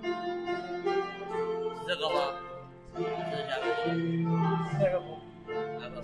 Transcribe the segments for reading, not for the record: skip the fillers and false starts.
是這個嗎？這是下面這個。那個不。哪個？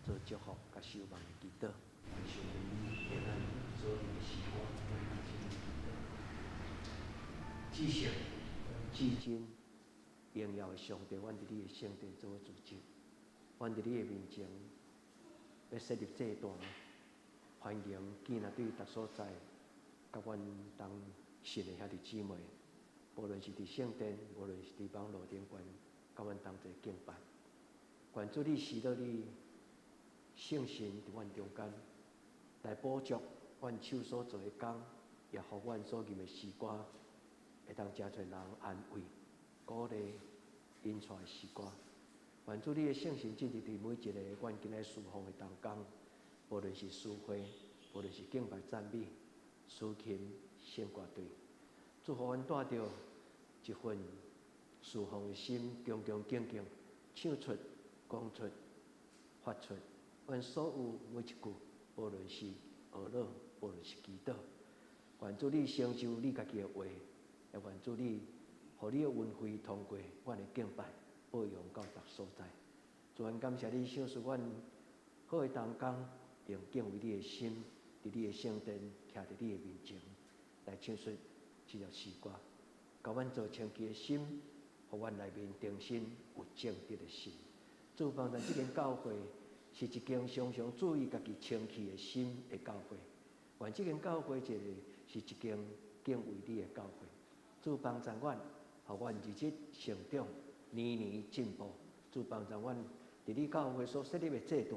做祝福佮守望的祈禱，上帝予咱所有的時光，咱同齊來祈禱。至聖、至真、榮耀的上帝，阮佇你的聖殿做主席，阮佇你的面前欲設立祭壇，歡迎囝若對逐所在，佮阮同信的兄弟姊妹，無論是佇聖殿，無論是佇網路頂懸，佮阮同齊敬拜。願主你賜予你聖神佇阮中間，來補足阮手所做的工，也予阮所吟的詩歌，會當誠濟人安慰、鼓勵、引帶的詩歌。願主你的聖神進入佇每一個阮今仔事奉的同工，無論是司會，無論是敬拜讚美、司琴、聖歌隊，祝福阮帶著一份事奉的心，恭恭敬敬唱出、講出、發出，阮所有每一句，無論是懊惱，無論是祈禱，願主你成就你家己的話，也願主你，予你的恩惠通過阮的敬拜，報揚到逐所在。主，阮感謝你賞賜阮好的同工，用敬畏你的心，佇你的聖殿，徛佇你的面前，來唱出這首詩歌，共阮做清潔的心，予阮內面重新有正直的心。主幫咱這間教會，是一間常常注意家己清氣的心的教會。願這間教會一個是一間敬畏你的教會。主幫助阮，予阮日日成長，年年進步。主幫助阮，佇你教會所設立的祭壇，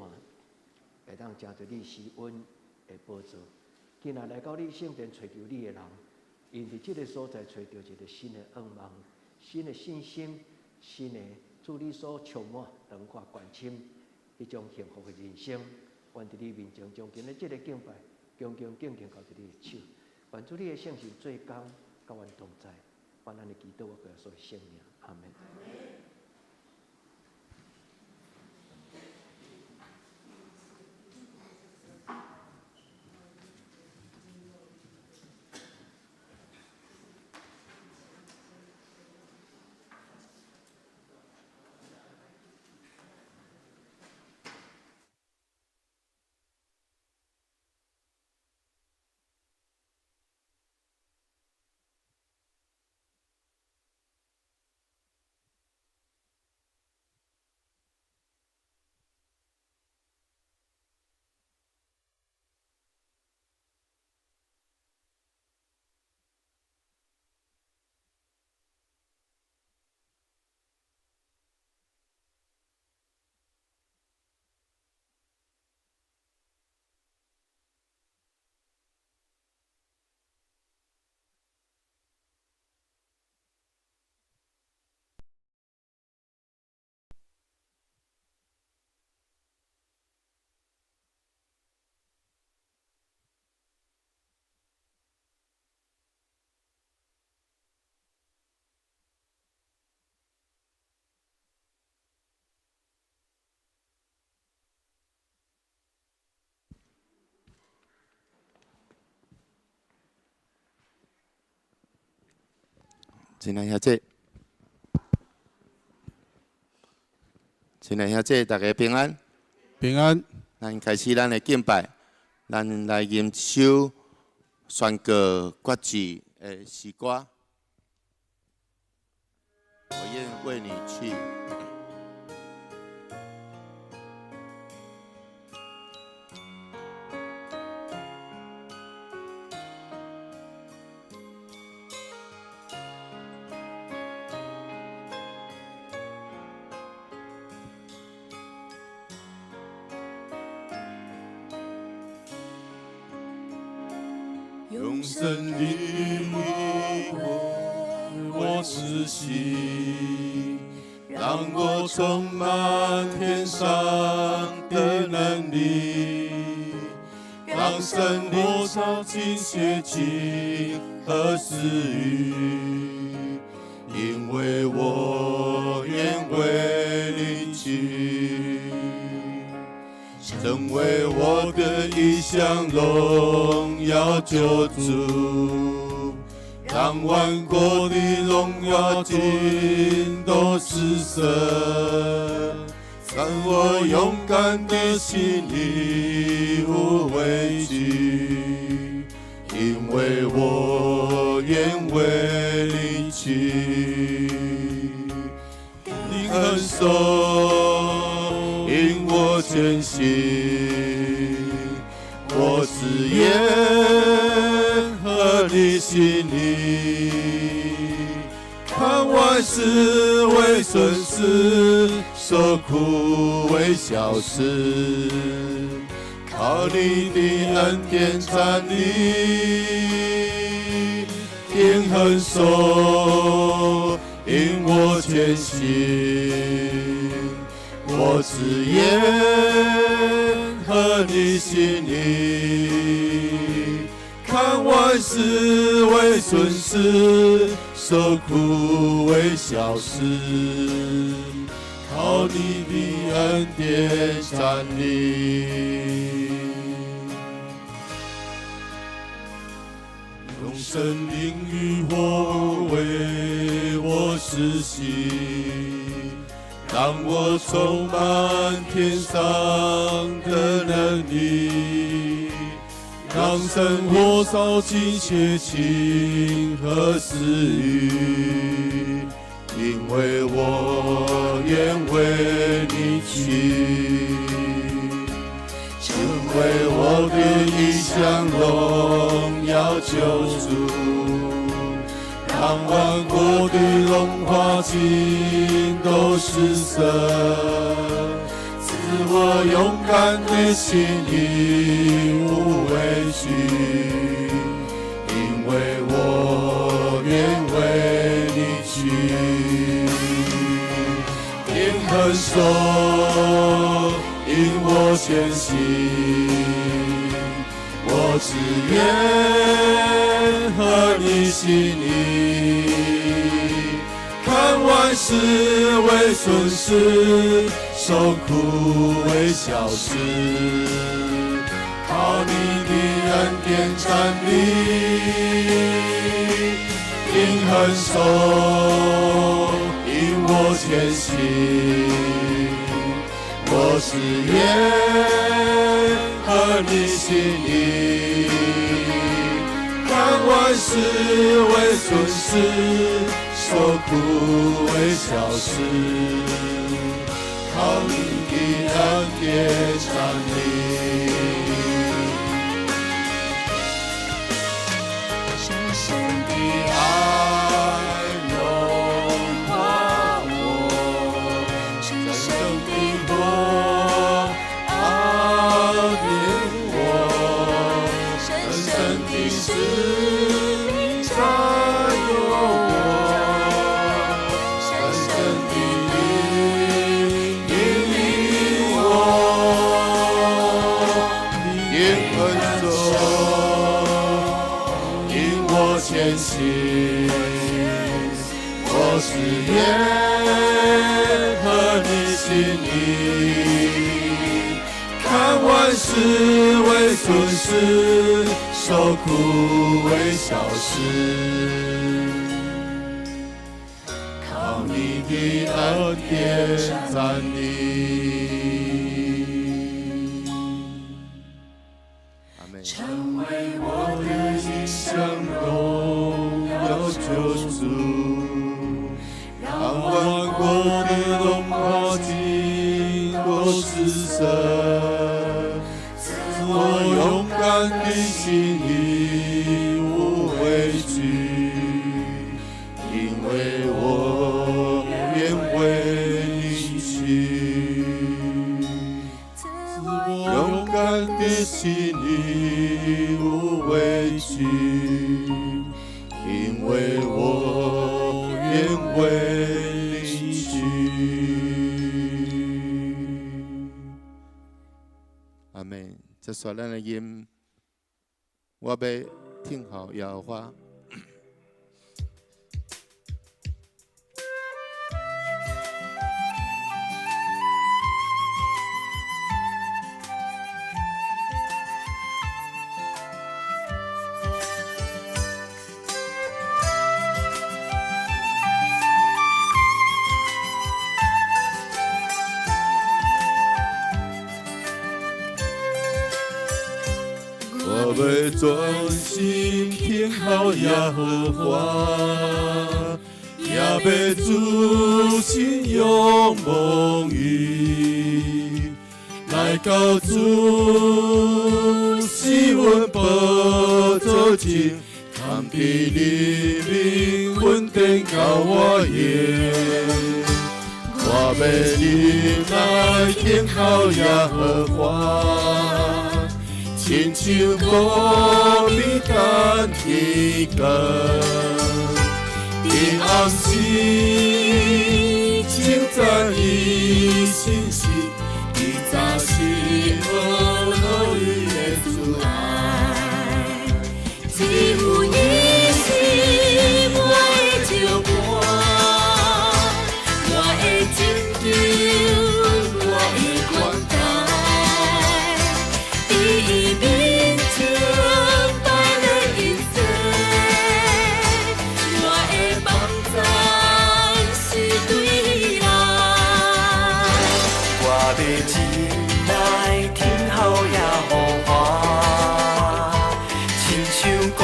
會當成做你施恩的寶座。今仔來到你聖殿揣求你的人，𪜶佇這个所在揣著一个新的願望、新的信心、新的主你所充滿、長闊、關深，彼種幸福的人生。願佇你面前將今日這个敬拜，恭恭敬敬交佇你的手。願主你的聖神做工，佮阮同在。願咱的祈禱，我耶穌的聖名，阿門。親愛兄弟，親愛兄弟，大家平安。平安。咱開始咱的敬拜，咱來吟首宣告決志的詩歌。我願為你去。用聖靈為我施洗，讓我充滿天上的能力，讓聖靈燒盡邪情和私慾，因為我願為你去，成為我的異象榮耀救主，讓萬國的榮耀盡都失色，讓我勇敢的心裡無畏懼，因為我願為你去，你恩手引我前行，我只願合你心意，看萬事為損失，受苦為小事，靠你的恩典站立，天恆手引我前行，我只願合你心意，看萬事為損失，受苦為小事，靠你的恩典站立。用聖靈與火為我施洗，讓我充滿天上的能力，讓聖火燒盡邪情和私慾，因為我願為你去，我的异乡荣耀救主，让万国的荣华尽都失色，赐我勇敢的心，义无畏惧，因为我愿为你去。定恒守，引我前行，我只愿合你心意，看万事为损失，受苦为小事，靠你的恩典站立。定恒守，引我前行，我只愿合你心意，看万事为损失，受苦为小事，靠你的恩典站立。深深的爱融化我，深深深的的火熬炼我，深深深的的使使命命占有我，深深深的的引领我，引恩手，引我前行，我只愿合你心意，看万事为损失，受苦为小事，靠你的恩典站立。阿门。成为我的异乡荣耀救主，让万国的荣华尽都失色，赐我勇敢的心，义无畏惧，因为我愿为你去。赐我勇敢的心，义无畏惧，因为我愿为你去。阿门。这煞咱来吟，我欲听候耶和华。我欲专心听候耶和华，也欲主心勇猛伊，来到主施阮宝座前，堪比你面稳定到我用。我欲忍耐听候耶和华，亲像谷米等天光，伫暗时称赞伊信实，伫早时学伊的慈爱。只有伊是我的石伴，我的拯救，我的关台，伫伊面前摆咧一切，我的网站是对伊来。我欲忍耐听候耶和华，亲像谷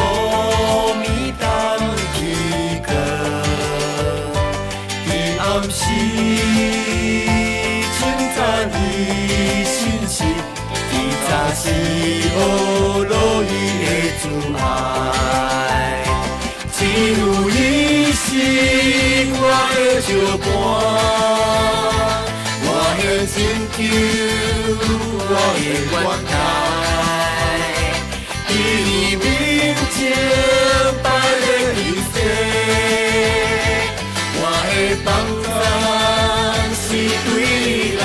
米等天光，伫暗时称赞伊信实，伫早是厄罗伊的慈爱，只有伊是我的石伴，我的拯救，我的源头，伫伊面前摆列一切，我的帮赞是对伊来。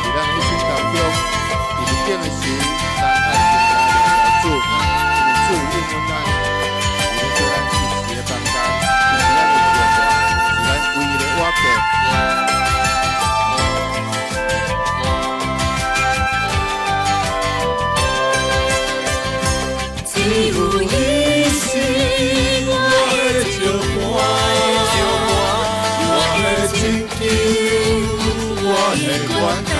伫咱一生当中，伫日顶的时，咱爱敬拜主，因为主应允咱，伊咧做咱一时的帮助，是咱的石伴，是咱唯一的倚靠。只有伊是我的石伴，我的拯救，我的源头，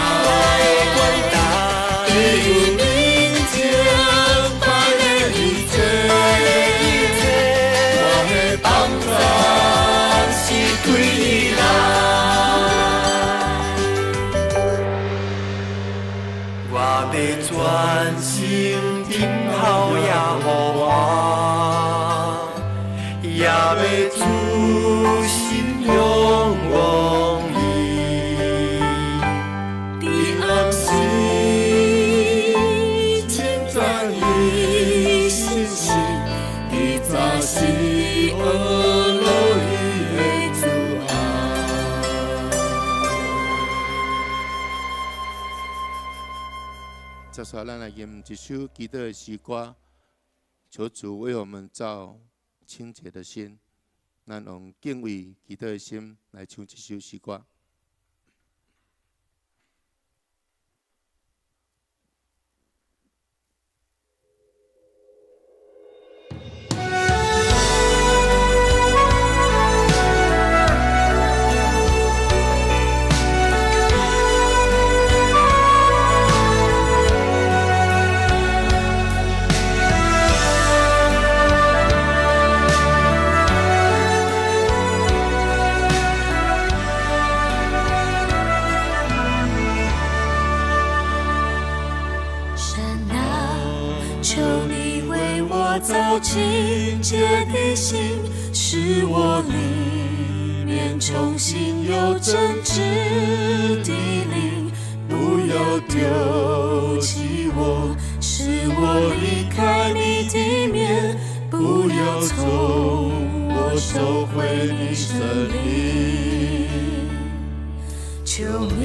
伫伊面前摆列一切，我的帮赞是对伊来。我欲专心等候耶和华，也欲专心仰望伊。伫暗时称赞伊信实，伫早时厄罗伊的慈爱。接下来，咱来吟一首祈祷的诗歌，求主为我们造清洁的心。咱用敬畏祈祷的心来唱这首诗歌。神啊，求你为我造清洁的心，使我里面重新有正直的灵，不要丢弃我，使我离开你的面，不要从我收回你圣灵。求你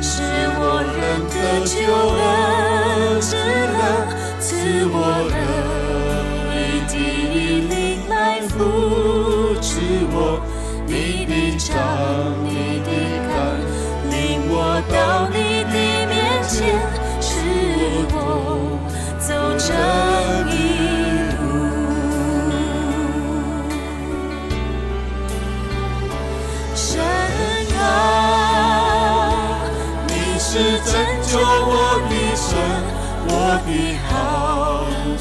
使我仍得救恩之乐，赐我能你的灵来扶持我，你的杖，你的竿，领我到你的面前，使我走正义路。神啊，你是拯救我的神，我的好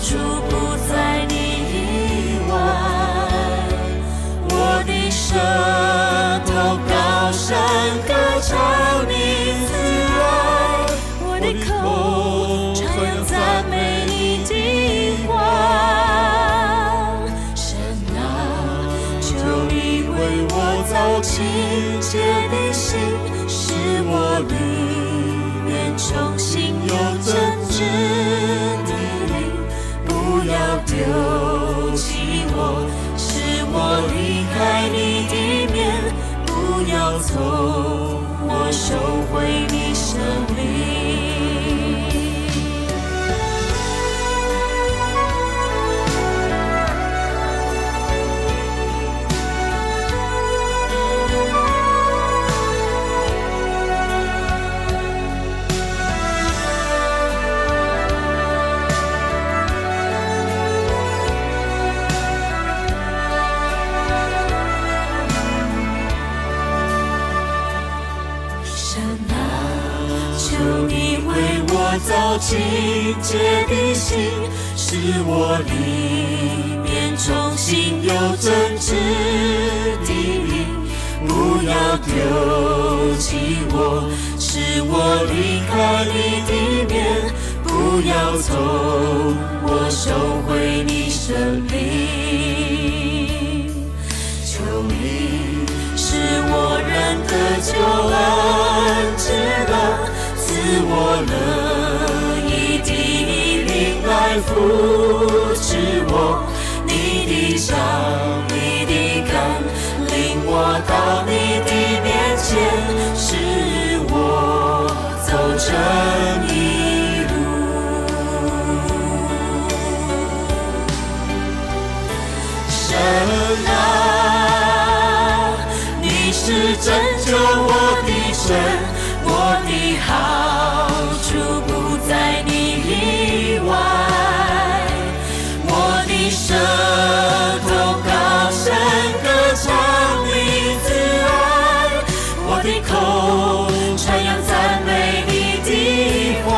处不在你以外。我的舌头高声歌唱你慈爱，我的口传扬赞美你的话。神啊，求你为我造清洁的心，使我里面重新有正直的灵，不要丢弃我，使我离开你的面，不要从我收回你圣灵。神啊，求你为我造清洁的心，使我里面重新有正直的灵，不要丢棄我，使我離開你的面，不要從我收回你聖靈。求你使我認得救恩之樂，賜我樂意的靈來扶持我。你的杖，你的竿，領我到你的面前，使我走正義路。神啊，你是拯救我的神，我的好處不在你以外。我的舌頭高聲歌唱你慈愛，我的口傳揚讚美你的話。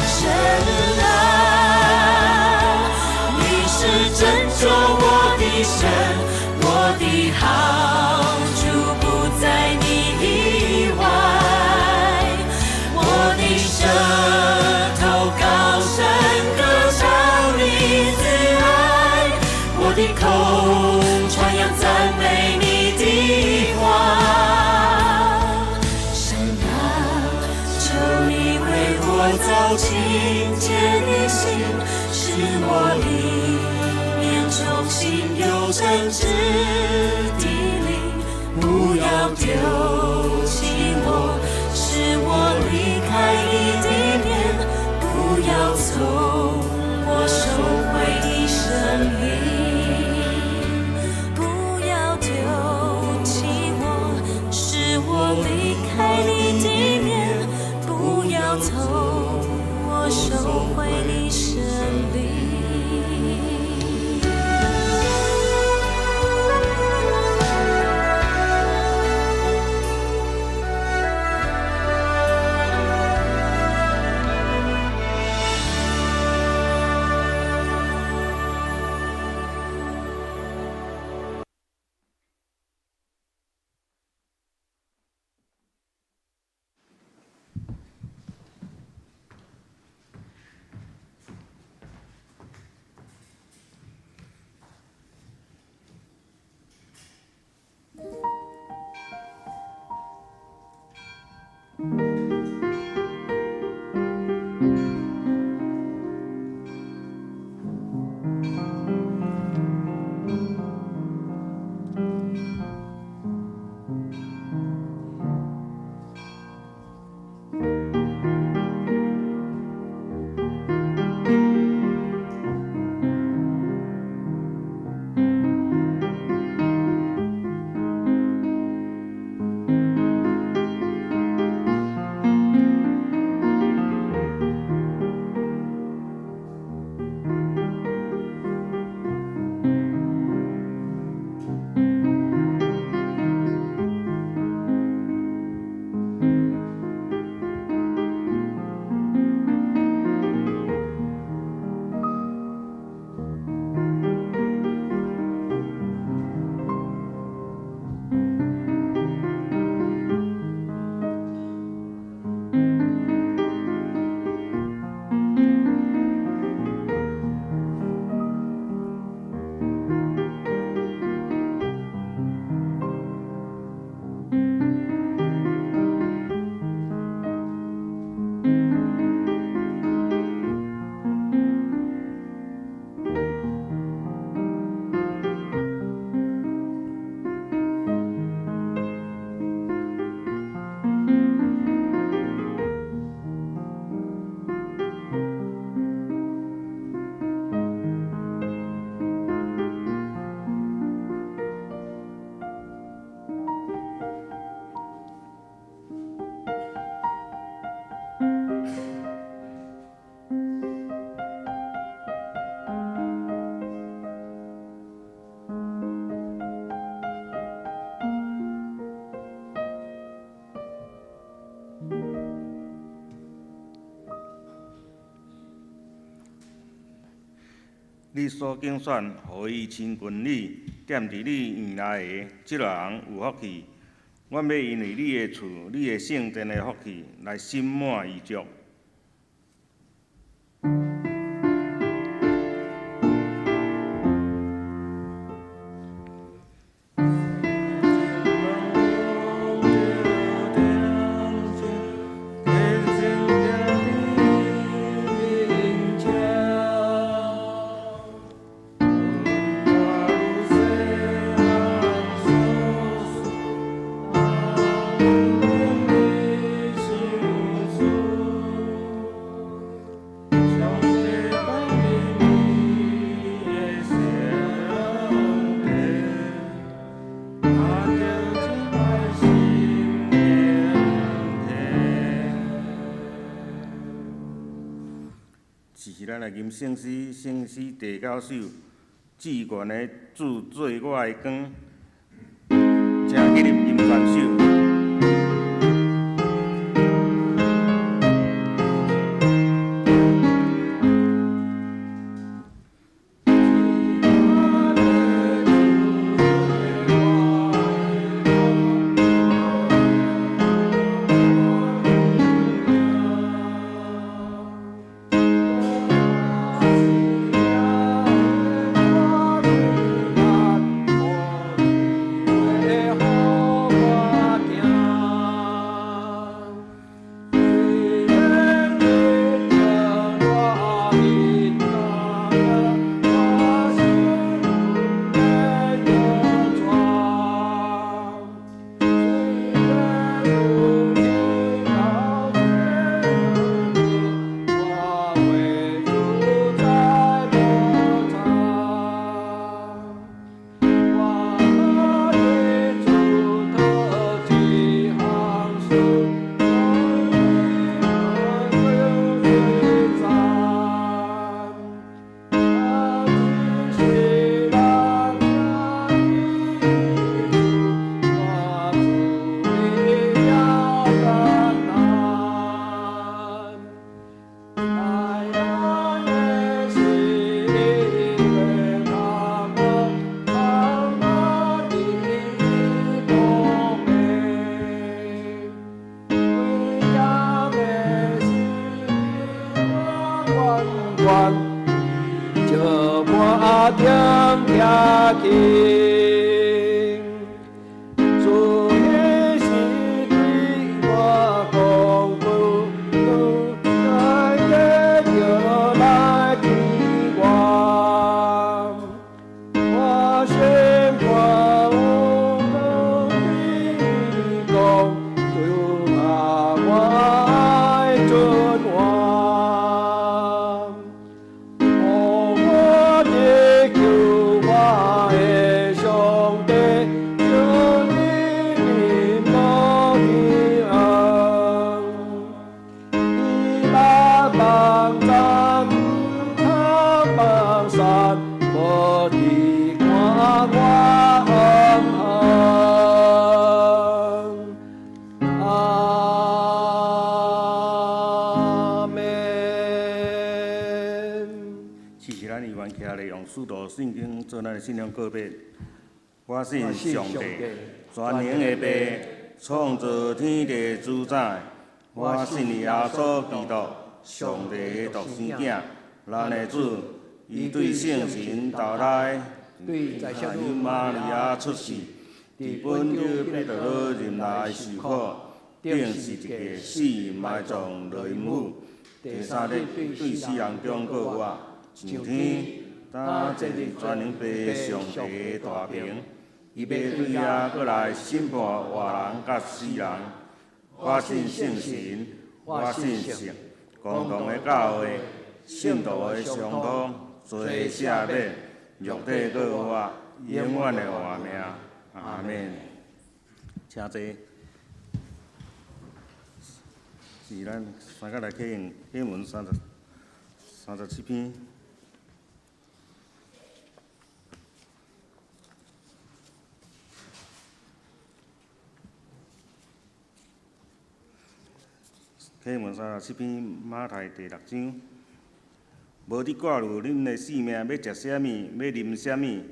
神啊，你是拯救我的神，我的好處不在你以外。我的舌頭高聲歌唱你慈愛，我的口傳揚讚美你的話。神啊，求你為我造清潔的心，使我裡面重新有正直的靈，不要丟棄我，使我離開你的面，不要從我收回你聖靈，不要丟棄我，使我離開你的面，不要從我收回你聖靈。你所揀選，予伊親近你，踮佇你院內的，這類人有福氣。阮欲因為你的厝、你的聖殿的福氣來心滿意足。是咱來吟聖詩，聖詩第九首，至懸的主做我的光，請起立吟全首。圣经做咱的信仰告白。我信上帝，全能的父，创造天地主宰。我信耶穌基督，上帝的獨生囝，咱的主，伊對聖神投胎，對瑪利亞出世，佇本丟彼拉多任內受苦，釘十字架死埋葬落陰府，第三日對死人中復活，上天。擔坐佇全能父上帝的大爿，伊欲對遐閣來審判活人佮死人。我信聖神，我信聖公同的教會，聖徒的相通，罪赦免，肉體復活，永遠的活命。阿們。請坐。是咱三個來啟用經文37篇。啟文37篇，馬太第六章。無佇掛慮恁的性命，欲食啥物，欲啉啥物。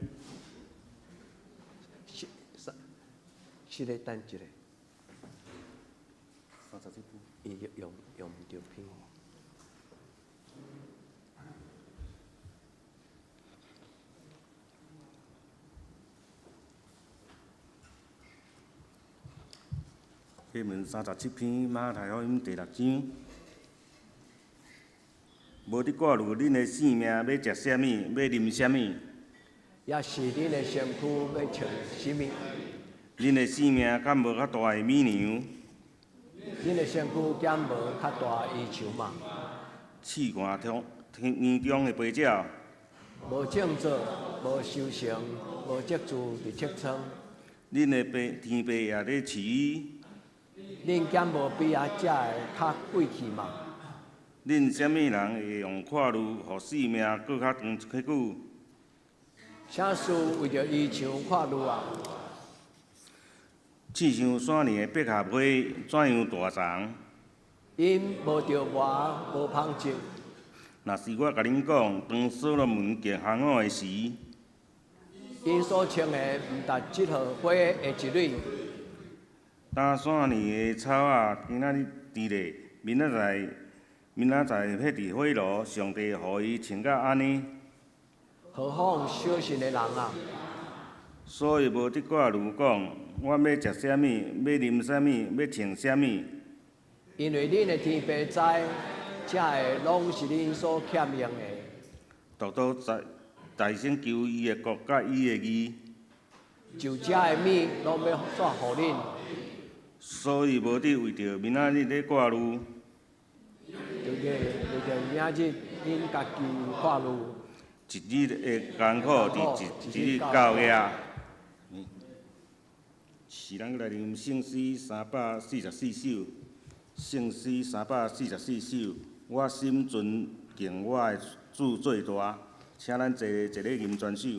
是咧，等一下。37篇。伊用用毋著篇。经文37篇，马太福音第六章。無得掛慮恁的性命，欲食啥物，欲啉啥物。抑是恁的身軀欲穿啥物？恁的性命敢無較大的米糧？恁的身軀敢無較大的衣裳嗎？試看天空中的飛鳥。無種作，無收成，無積贮佇穀倉。恁的爸天父也咧賜伊。恁敢無比遐的較貴氣嗎？恁啥物人會用掛慮，予性命閣較長一彼久？啥事為著衣裳掛慮啊？試想山裡的百合花怎樣大叢？𪜶無著磨，無紡織。若是我共恁講，當所羅門行紅的時，𪜶所穿的毋達這號花的一蕊。當山裡的草仔，今仔日佇咧，明仔載彼佇火爐，上帝予伊穿甲按呢？何況小信的人啊！所以無得掛慮講，阮欲食啥物，欲啉啥物，欲穿啥物。因為恁的天父知，這个攏是恁所欠用的。獨獨在先求伊的國佮伊的義。就這个物攏欲煞予恁。所以無得為著明仔日咧掛慮。就是為著明仔日恁家己掛慮。一日的艱苦，佇一日夠額。是咱來念聖詩344首，聖詩344首，我心尊敬我的主最大，請咱坐一个吟全首。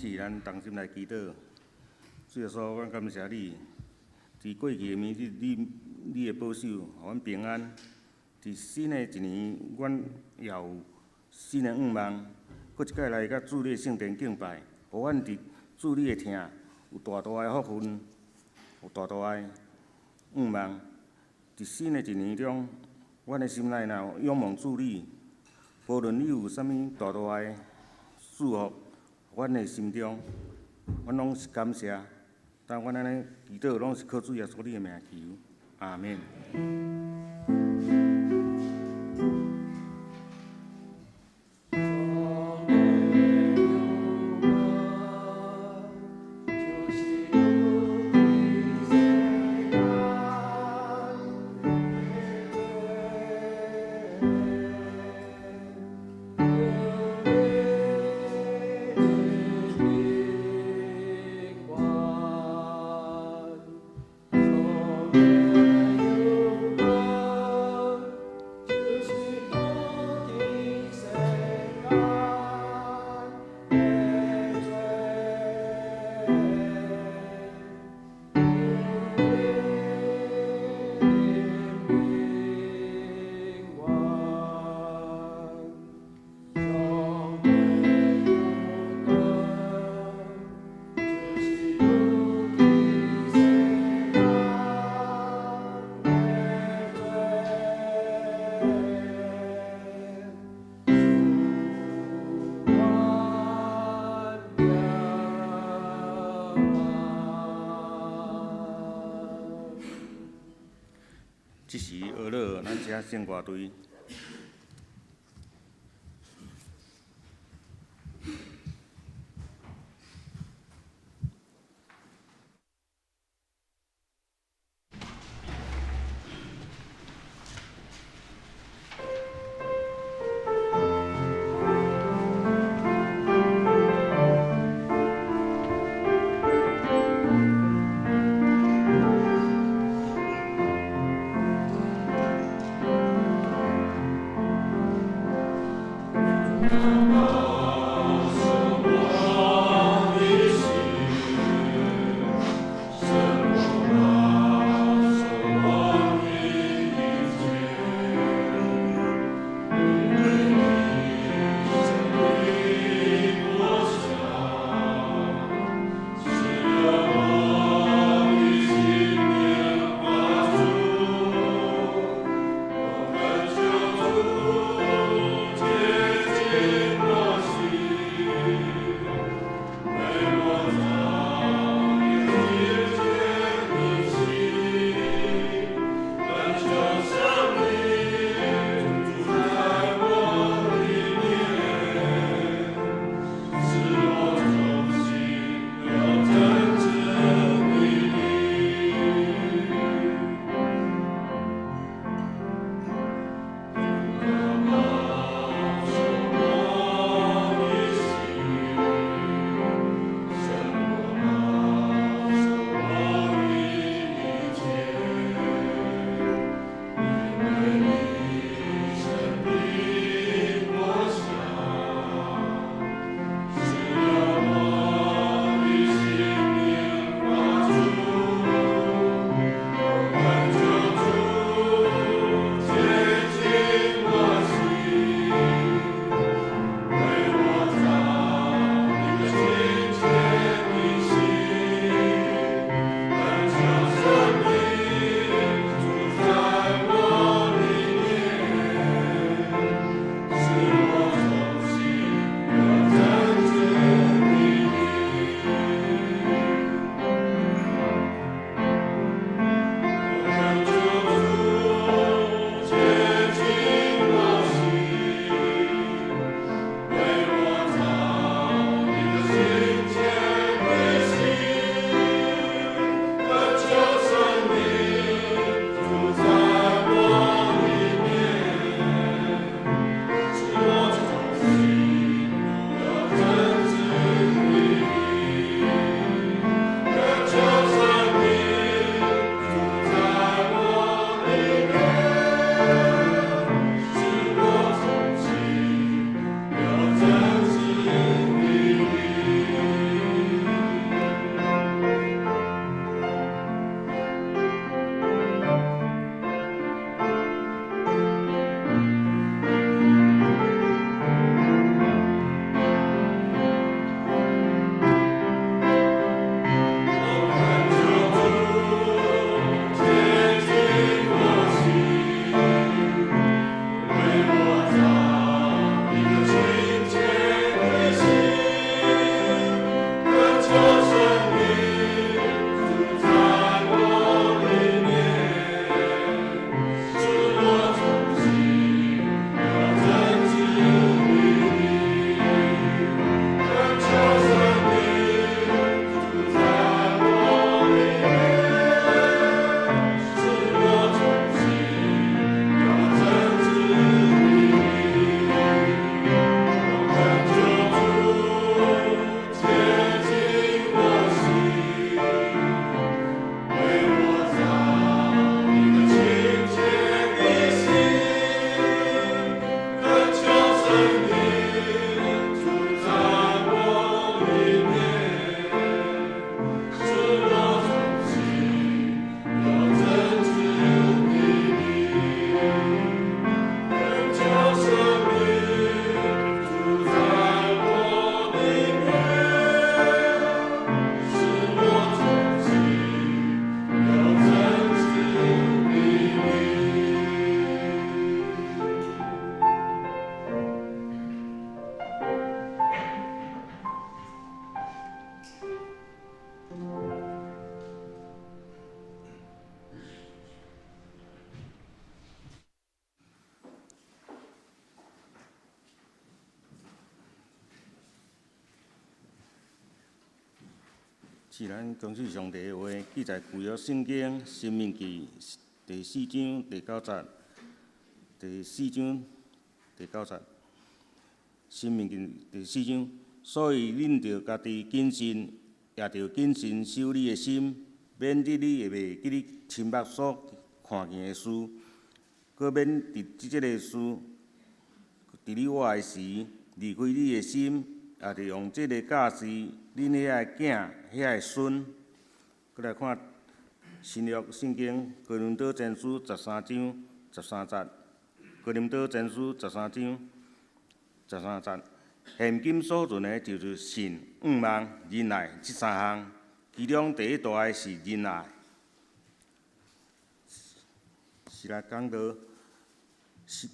是咱同心來祈禱，主耶穌，阮感謝你，佇過去的暝日，你的保守，予阮平安。佇新的一年，阮也有新的願望，閣一擺來佮主你的聖殿敬拜，予阮佇主你的疼，有大大的福分，有大大的願望。佇新的一年中，阮的心內若有仰望主你，無論你有啥物大大的祝福。阮的心中，阮攏是感謝。但阮按呢祈禱，攏是靠主耶穌你的名求，阿們。這時學樂，咱請聖歌隊。主，是咱恭喜上帝的話，記載舊約聖經申命記第四章第九節，第四章第九節，申命記第四章，所以恁著家己謹慎，也著謹慎守你的心，免得你會袂記你親目所看見的事，閣免佇這个事佇你活的時，離開你的心，也著用這个教示恁遐个囝、遐个孫。閣來看新約聖經哥林多前書十三章十三節，哥林多前書十三章十三節，現今所存的就是信、向望、忍耐這三項，其中第一大的是忍耐。是來講到，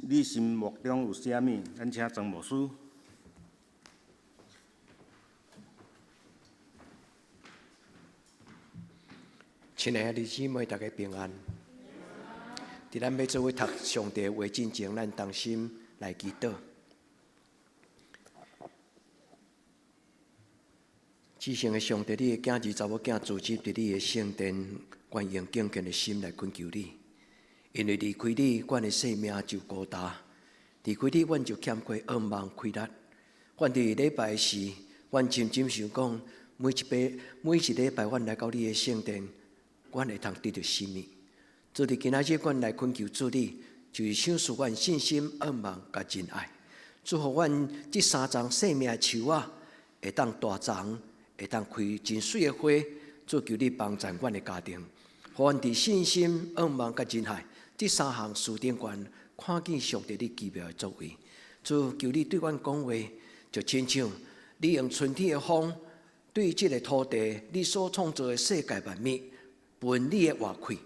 你心目中有啥物？咱請莊牧師。親愛的弟兄姊妹，大家平安。佇咱欲做伙讀上帝話進前，咱同心來祈禱。至聖的上帝，你的囝兒、查某囝聚集佇你的聖殿，阮用敬虔的心來懇求你。因為離開你，阮的生命就孤單；離開你，阮就欠缺向望、氣力。阮佇禮拜時，阮深深想講，每一擺、每一禮拜，阮來到你的聖殿，阮會通得著啥物？主佇今仔日，阮來懇求主你，就是賞賜阮信心、向望佮仁愛。祝福阮這三叢生命的樹仔會當大叢，會當開真媠的花。主求你幫贊阮的家庭，予阮佇信心、向望佮仁愛這三項事頂懸，看見上帝你奇妙的作為。主求你對阮講話，就親像你用春天的風，對這个土地，你所創造的世界萬物，噴你的活氣，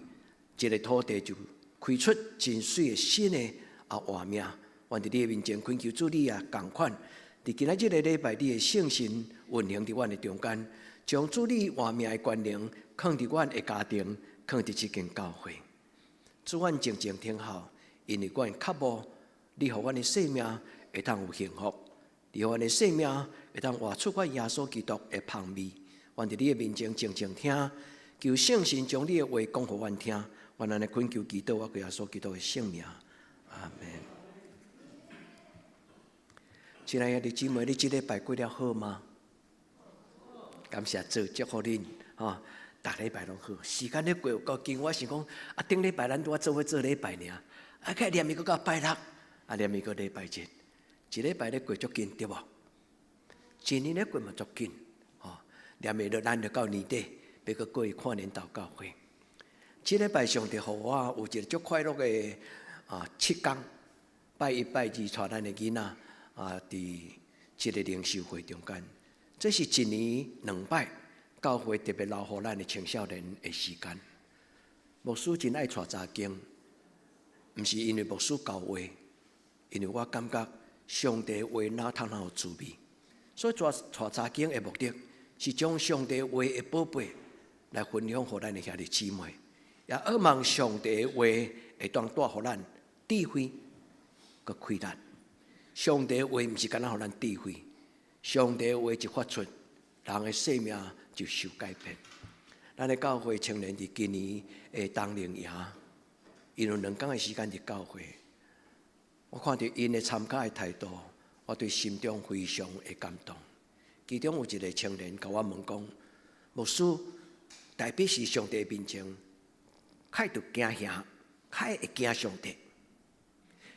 這个土地就開出真媠的新的活命。阮佇你的面前懇求主你也仝款，佇今仔這个禮拜，你的聖神運行佇阮的中間，將主你活命的權能囥佇阮的家庭，囥佇這間教會。主，阮靜靜聽候，因為阮渴慕你，予阮的生命會當有幸福，你予阮的生命會當活出阮耶穌基督的芳味。阮佇你的面前靜靜聽，求聖神將你的話講予阮聽。阮按呢懇求祈禱，我耶穌基督的聖名，阿門。親愛的姊妹，你這禮拜過了好嗎？感謝主，祝福恁，吼，逐禮拜攏好。時間咧過有夠緊，我想講，啊，頂禮拜咱拄仔做伙做禮拜爾，啊，閣連伊閣到拜六，啊，連伊閣禮拜日，一禮拜咧過足緊，對無？一年咧過嘛足緊，吼，連伊就咱就到年底，欲閣過跨年禱告會。這禮拜上帝予我有一個足快樂的七工，拜一拜二帶咱的囡仔佇這个靈修會中間，這是一年兩擺教會特別留予咱的青少年的時間。牧師真愛帶查經，毋是因為牧師教話，因為我感覺上帝話哪通哪有滋味，所以帶帶查經的目的是將上帝話的寶貝來分享予咱的兄弟姊妹，也渴望上帝的話會當帶予咱智慧佮氣力。上帝的話毋是干焦予咱智慧，上帝的話一發出，人的生命就受改變。咱的教會青年佇今年的冬令營，𪜶有兩工的時間佇教會，我看著𪜶的參加的態度，我對心中非常的感動。其中有一个青年共我問講：牧師，代表是上帝面前，較會著驚嚇，較會驚上帝。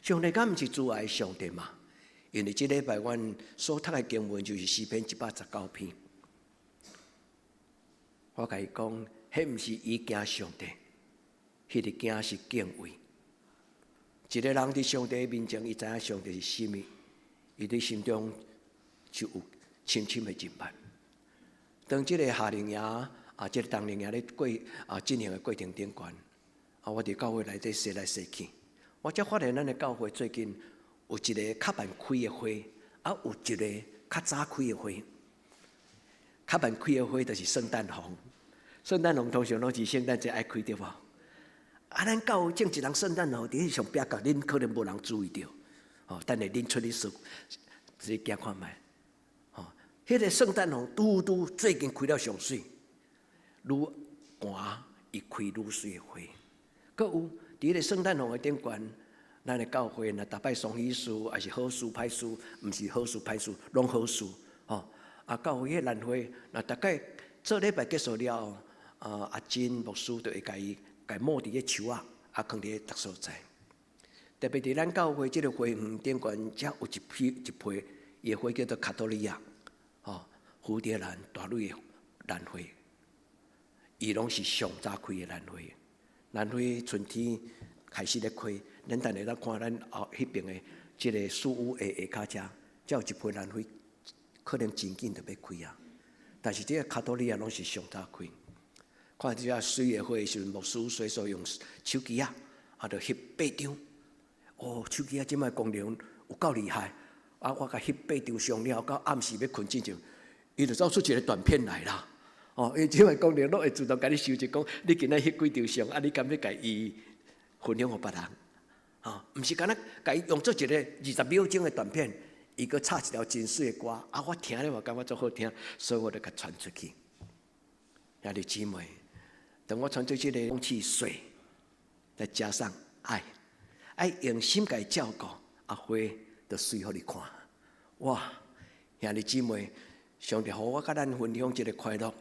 上帝敢毋是慈愛的上帝嘛？因為這禮拜阮所讀的經文就是詩篇119篇。我共伊講，彼毋是伊驚上帝，彼个驚是敬畏。一个人佇上帝面前，伊知影上帝是啥物，伊佇心中就有深深的認捌。當這个夏令營啊，這个冬令營咧過進行的過程頂懸，我佇教會內底踅來踅去，我才發現咱的教會最近有一个較慢開的花，有一个較早開的花。較慢開的花就是聖誕紅，聖誕紅通常攏是聖誕節愛開對無？咱教會種一儂聖誕紅佇彼上壁角，恁可能無人注意著。等下恁出去踅，自己行看覓。彼个聖誕紅拄拄最近開了上媠，愈寒伊開愈媠的花。閣有佇彼個聖誕園的頂懸，咱的教會若逐擺雙喜事，抑是好事歹事，毋是好事歹事，攏好事吼。啊，教會彼個蘭花，若逐擺做禮拜結束了後，啊，阿金牧師就會共伊共抹佇個樹仔，啊，囥佇個逐所在。特別佇咱教會這個花園頂懸，遮有一批一批，伊的花叫做卡多利亞，吼，蝴蝶蘭大蕊的蘭花，伊攏是上早開的蘭花。蘭花春天開始咧開，咱等下咱看咱後彼爿的這個樹屋的下跤遮，才有一批蘭花，可能真緊就欲開啊。但是這個卡多利亞攏是上早開。看這個媠的花的時陣，牧師隨手用手機仔，啊，就翕八張。哦，手機仔這擺功能有夠厲害！啊，我共翕八張相了，到暗時欲睏之前，伊就走出一個短片來啦。哦，伊這擺功能攏會自動共你收集，講你今仔翕幾張相，啊，你敢欲共伊分享予別人？啊，毋是干焦共伊用做一個20秒鐘的短片，伊閣插一條真媠的歌，啊，我聽咧嘛感覺足好聽，所以我就共傳出去。兄弟姊妹，當我傳出這個空氣、水，再加上愛，愛用心共伊照顧，啊，花就媠予你看。哇，兄弟姊妹，上帝予我佮咱分享這個快樂。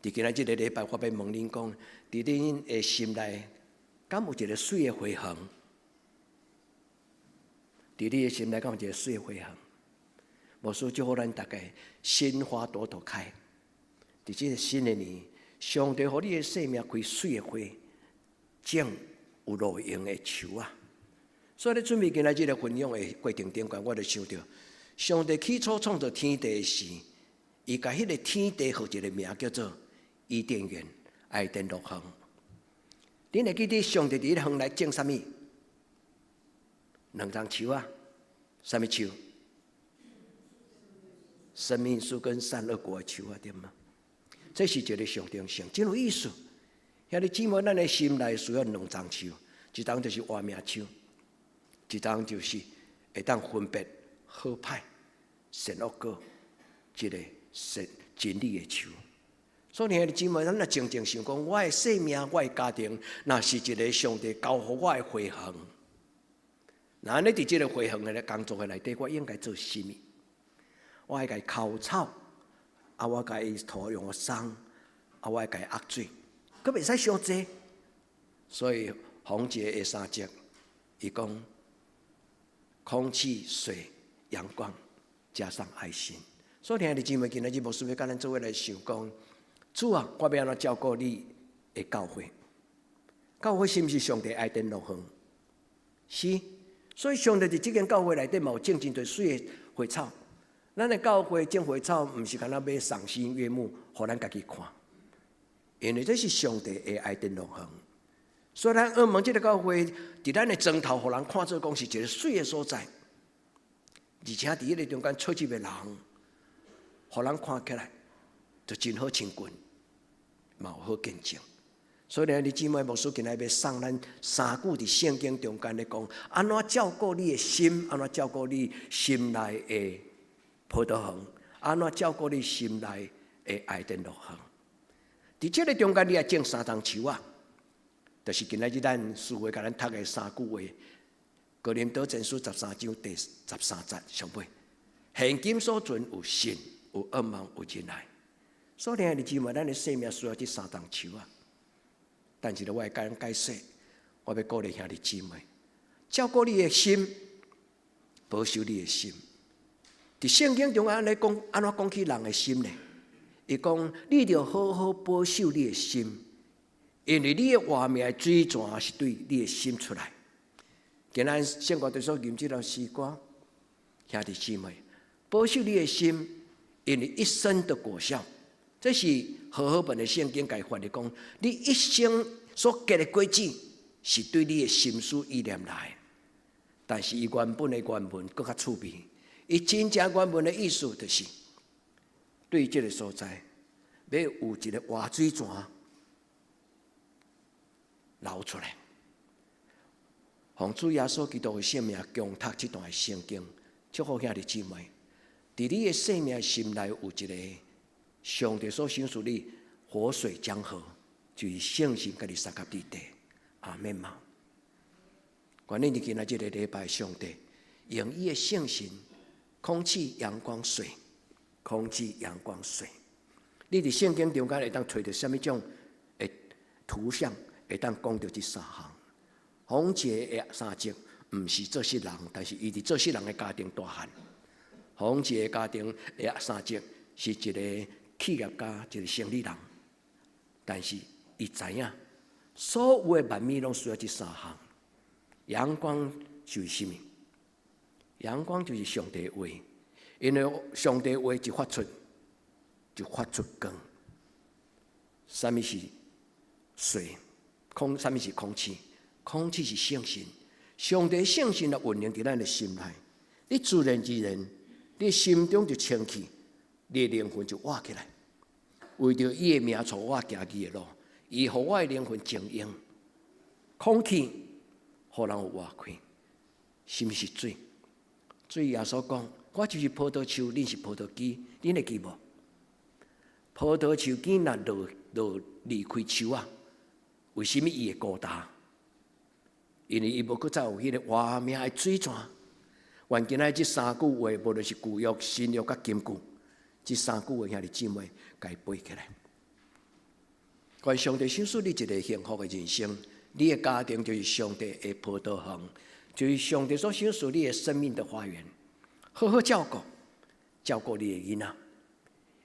佇今仔這個禮拜，我欲問恁講，佇恁的心內，敢有一個媠的花園？佇你的心內，敢有一個媠的花園？牧師祝福咱逐家心花朵朵開。佇這個新的年，上帝予你的生命開媠的花，種有路用的樹仔。所以咧，準備今仔這個分享的過程中間，我就想著，上帝起初創造天地時，伊共彼個天地號一個名叫做伊甸園，伊甸樂園。恁會記得上帝佇彼個園內種啥物？兩種樹仔，啥物樹？生命樹跟善惡果的樹仔，對嗎？這是一個象徵性，真有意思。兄弟姊妹，咱的心內需要兩種樹，一種就是活命樹，一種就是會當分別好歹、善惡果，這個善真理的樹。所以兄弟姊妹，咱若靜靜想講，我的生命、我的家庭，若是一個上帝交予我的花園，若按呢佇這個花園的工作的內底，我應該做啥物？我愛共伊澆草，啊，我共伊土用鬆，啊，我愛共伊壓水，閣袂使傷濟。所以馮傑的三節，伊講空氣、水、陽光，加上愛心。所以兄弟姊妹，今仔日牧師欲佮咱做伙來想講，主啊，我欲按怎照顧你的教會？教會是毋是上帝伊甸樂園？是。所以上帝佇這間教會內底嘛有種真濟媠的花草。咱的教會種花草，毋是干焦欲賞心悅目，予咱家己看，因為這是上帝的伊甸樂園。所以咱向望這個教會，佇咱的磚頭，予人看做講是一個媠的所在，而且佇彼個中間出入的人，予人看起來就真好親近，嘛有好見證。所以兄弟姊妹，牧師今仔欲送咱三句佇聖經中間咧講，按怎照顧你的心，按怎照顧你心內的葡萄園，按怎照顧你心內的伊甸樂園？佇這個中間，你愛種三種樹仔，就是今仔日咱師會共咱讀的三句話。哥林多前書13章第13節上尾，現今所存有信、有盼望、有仁愛。所以兄弟姊妹，咱的生命需要這三種樹仔。但是咧，我會共解釋，我欲鼓勵兄弟姊妹，照顧你的心，保守你的心。佇聖經中按呢講，按怎講起人的心呢？伊講，你著好好保守你的心，因為你的活命的水泉是對你的心出來。今仔聖歌隊所吟這首詩歌，兄弟姊妹，保守你的心，因為一生的果效，這是和合本的聖經共翻譯講，你一生所結的果子，是對你的心思意念來。但是伊原本的原文閣較趣味，伊真正原文的意思就是，對這個所在，欲有一個活水泉流出來。奉主耶穌基督的聖名，恭讀這段的聖經，祝福兄弟姊妹，佇你的生命心內有一個上帝所賞賜你活水江河，就是聖神佮你相佮佇地。阿們嗎？願你今仔這个禮拜，上帝用伊的聖神、空氣、陽光、水，空氣、陽光、水。你佇聖經中間會當揣著啥物種的圖像，會當講著這三項。洪杰的三叔毋是做穡人，但是伊佇做穡人的家庭大漢。洪杰的家庭的三叔是一个企業家，一个生理人，但是伊知影所有的萬物攏需要這三項。陽光就是啥物？陽光就是上帝話，因為上帝話一發出，就發出光。啥物是水？空，啥物是空氣？空氣是聖神，上帝聖神來運行佇咱的心內，你自然而然，你心中就清氣，你的靈魂就活起來。為著伊的名帶我行義的路，伊予我的靈魂晶瑩。空氣予人有活氣，啥物是水？水耶穌講，我就是葡萄樹，恁是葡萄枝，恁會記無？葡萄樹枝若落落離開樹仔，為啥物伊會孤單？因為伊無閣再有彼個活命的水泉。願今仔這三句話，無論是舊約、新約佮金句，這三句話兄弟姊妹，共伊背起來。願上帝賞賜你一個幸福的人生，你的家庭就是上帝的葡萄園，就是上帝所賞賜你的生命的花園。好好照顧，照顧你的囡仔。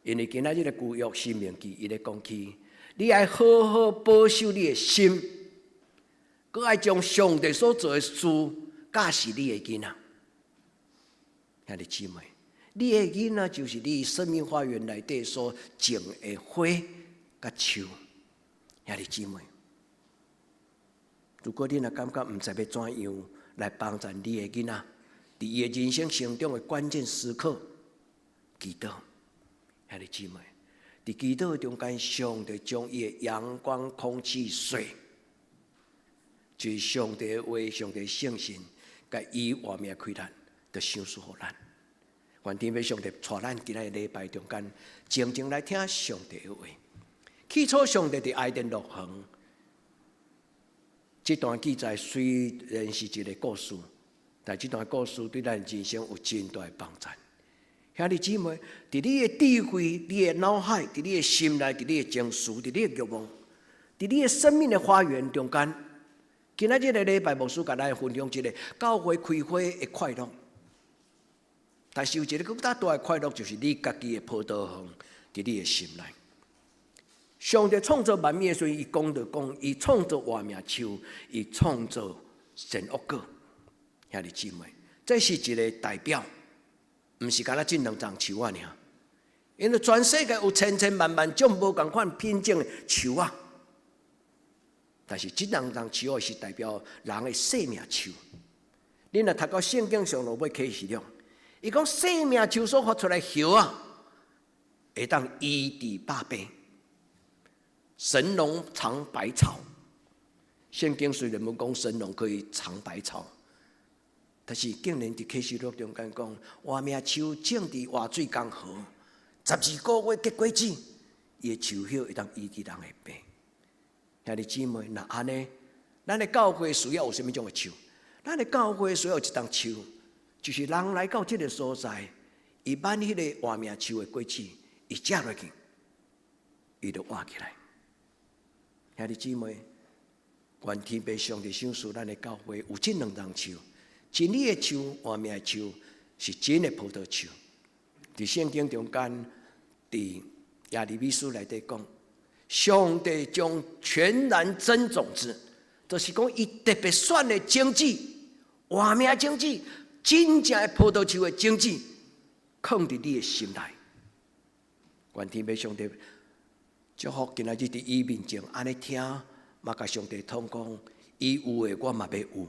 因為今仔這個舊約申命記，伊咧講起，你愛好好保守你的心。閣愛將上帝所做的事教示你的囡仔，兄弟姊妹，你的囡仔就是你生命花園內底所種的花佮樹，兄弟姊妹。如果你若感覺毋知欲怎樣來幫助你的囡仔，佇伊的人生成長的關鍵時刻，祈禱，兄弟姊妹，佇祈禱中間，上帝將伊的陽光、空氣、水，就是上帝的話、上帝聖神，共伊活命氣力，就賞賜予咱。願天父上帝帶咱今仔日禮拜中間，靜靜來聽上帝的話。起初，上帝佇伊甸樂園，這段記載雖然是一個故事，但這段故事對咱人生有真大的幫助。兄弟姊妹，佇你的智慧、你的腦海、佇你的心內、佇你的情緒、佇你的慾望、佇你的生命的花園中間，今仔這个禮拜牧師共咱分享一個教會開會的快樂。但是有一個閣較大的快樂，就是你家己的葡萄園佇你的心內。上帝創造萬物的時陣，伊講著講，伊創造活命樹，伊創造善惡果。兄弟姊妹，這是一個代表，毋是干焦這兩叢樹仔爾。因為全世界有千千萬萬種無仝款品種的樹仔，但是這兩叢樹仔是代表人的生命樹。恁若讀到聖經上落尾啟示錄，伊講生命樹所發出來葉仔，會當醫治百病。神農嘗百草，聖經雖然無講神農可以嘗百草，但是竟然佇啟示錄中間講，活命樹種佇活水江河，12個月結果子，伊的樹葉會當醫治人的病。兄弟姊妹，若按呢，咱的教會需要有啥物種的樹？咱的教會需要一叢樹，就是人來到這个所在，伊挽彼个活命樹的果子，伊食落去，伊就活起來。兄弟姊妹，願天父上帝賞賜咱的教會有這兩叢樹，真理的樹、活命的樹，是真的葡萄樹。佇聖經中間，佇耶利米書內底講，上帝將全然真種子，就是講伊特別選的種子，活命種子，真正的葡萄樹的種子，囥佇你的心內。願天父上帝祝福今仔日佇伊面前按呢聽，嘛共上帝通講，伊有的我嘛欲有。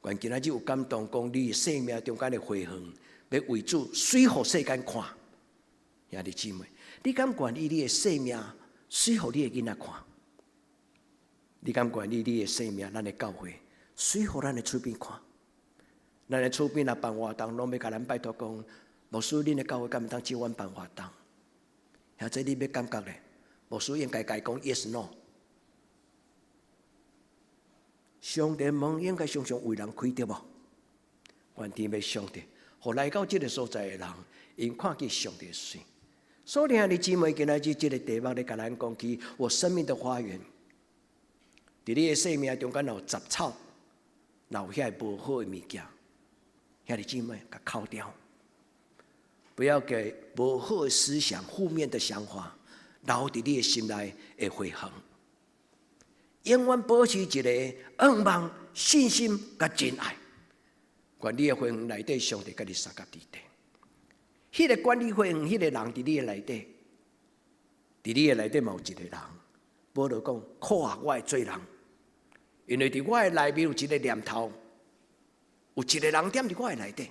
願今仔日有感動，講你生命中間的花園，欲為主媠予世間看。兄弟姊妹，你敢願意你的生命媠予你的囡仔看？你敢願意你的生命，咱的教會媠予咱的厝邊看？咱的厝邊若辦活動，攏欲共咱拜託講，牧師，恁的教會敢會當借阮辦活動？或者你欲感覺咧？牧師應該共講 yes no。上帝門應該常常為人開著無？願天父上帝，予來到這个所在的人，𪜶看見上帝的水。所以兄弟姊妹，今仔日這个題目咧，共咱講起我生命的花園。佇你的生命中間有雜草，若有遐個無好的物件，兄弟姊妹，共扣掉，不要給無好的思想、負面的想法留佇你的心內的花園。永遠保持一个向望、信心佮真愛。願你的花園內底，上帝佮你相佮佇底。彼个管理花園，彼个人佇你的內底，佇你的內底嘛有一个人。保羅講：苦啊，我的罪人！因為佇我的內面有一个念頭，有一个人踮佇我的內底，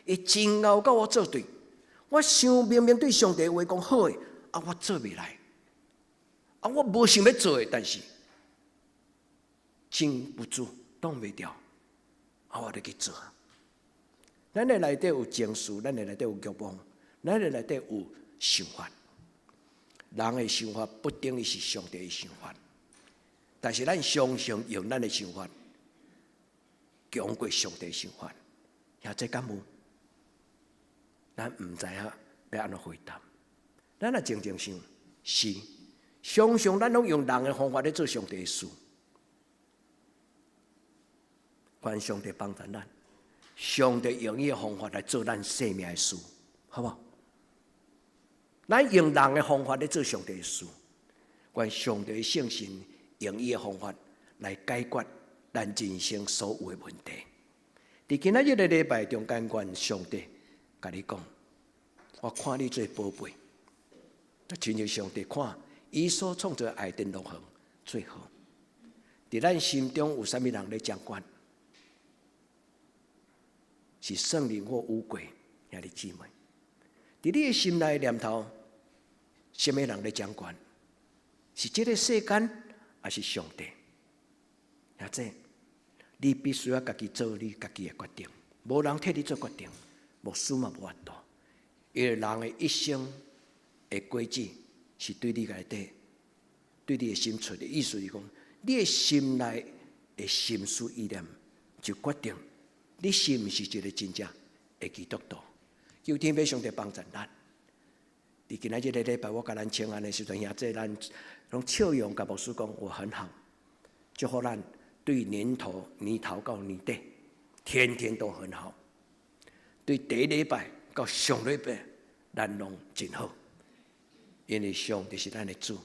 伊真𠢕佮我作對。我想明明對上帝話講好的，啊，我做袂來。啊，我無想欲做的，但是禁不住，擋袂牢，啊，我就去做。咱的內底有情緒，咱的內底有慾望，咱的內底有想法。人的想法不等於是上帝的想法，但是咱常常用咱的想法強過上帝的想法，遐這敢有？咱毋知影欲按怎回答。咱若靜靜想，是常常咱攏用人的方法咧做上帝的事，願上帝幫助咱，上帝用伊的方法來做咱生命的事，好無？咱用人的方法咧做上帝的事，願上帝的聖神用伊的方法來解決咱人生所有的問題。佇今仔日的禮拜中間，願上帝共你講，我看你做寶貝，就親像上帝看伊所創造的愛丁樂園最好。佇咱心中有啥物人咧掌權？是聖靈或污鬼，兄弟姊妹。佇你的心內念頭，啥物人咧掌權？是這个世間，抑是上帝？或者你必須要家己做你家己的決定，無人替你做決定，牧師嘛無法度。因為人的一生的軌跡是對你內底，對你的心出的意思是講，你的心內的心思意念，就決定你是毋是一个真正的基督徒。求天父上帝幫助咱。佇今仔這个禮拜，我共咱請安的時陣，兄弟咱攏笑容共牧師講，我很好，祝福咱對年頭、年頭到年底，天天都很好。對第一禮拜到上禮拜，咱攏真好，因為上帝是咱的主，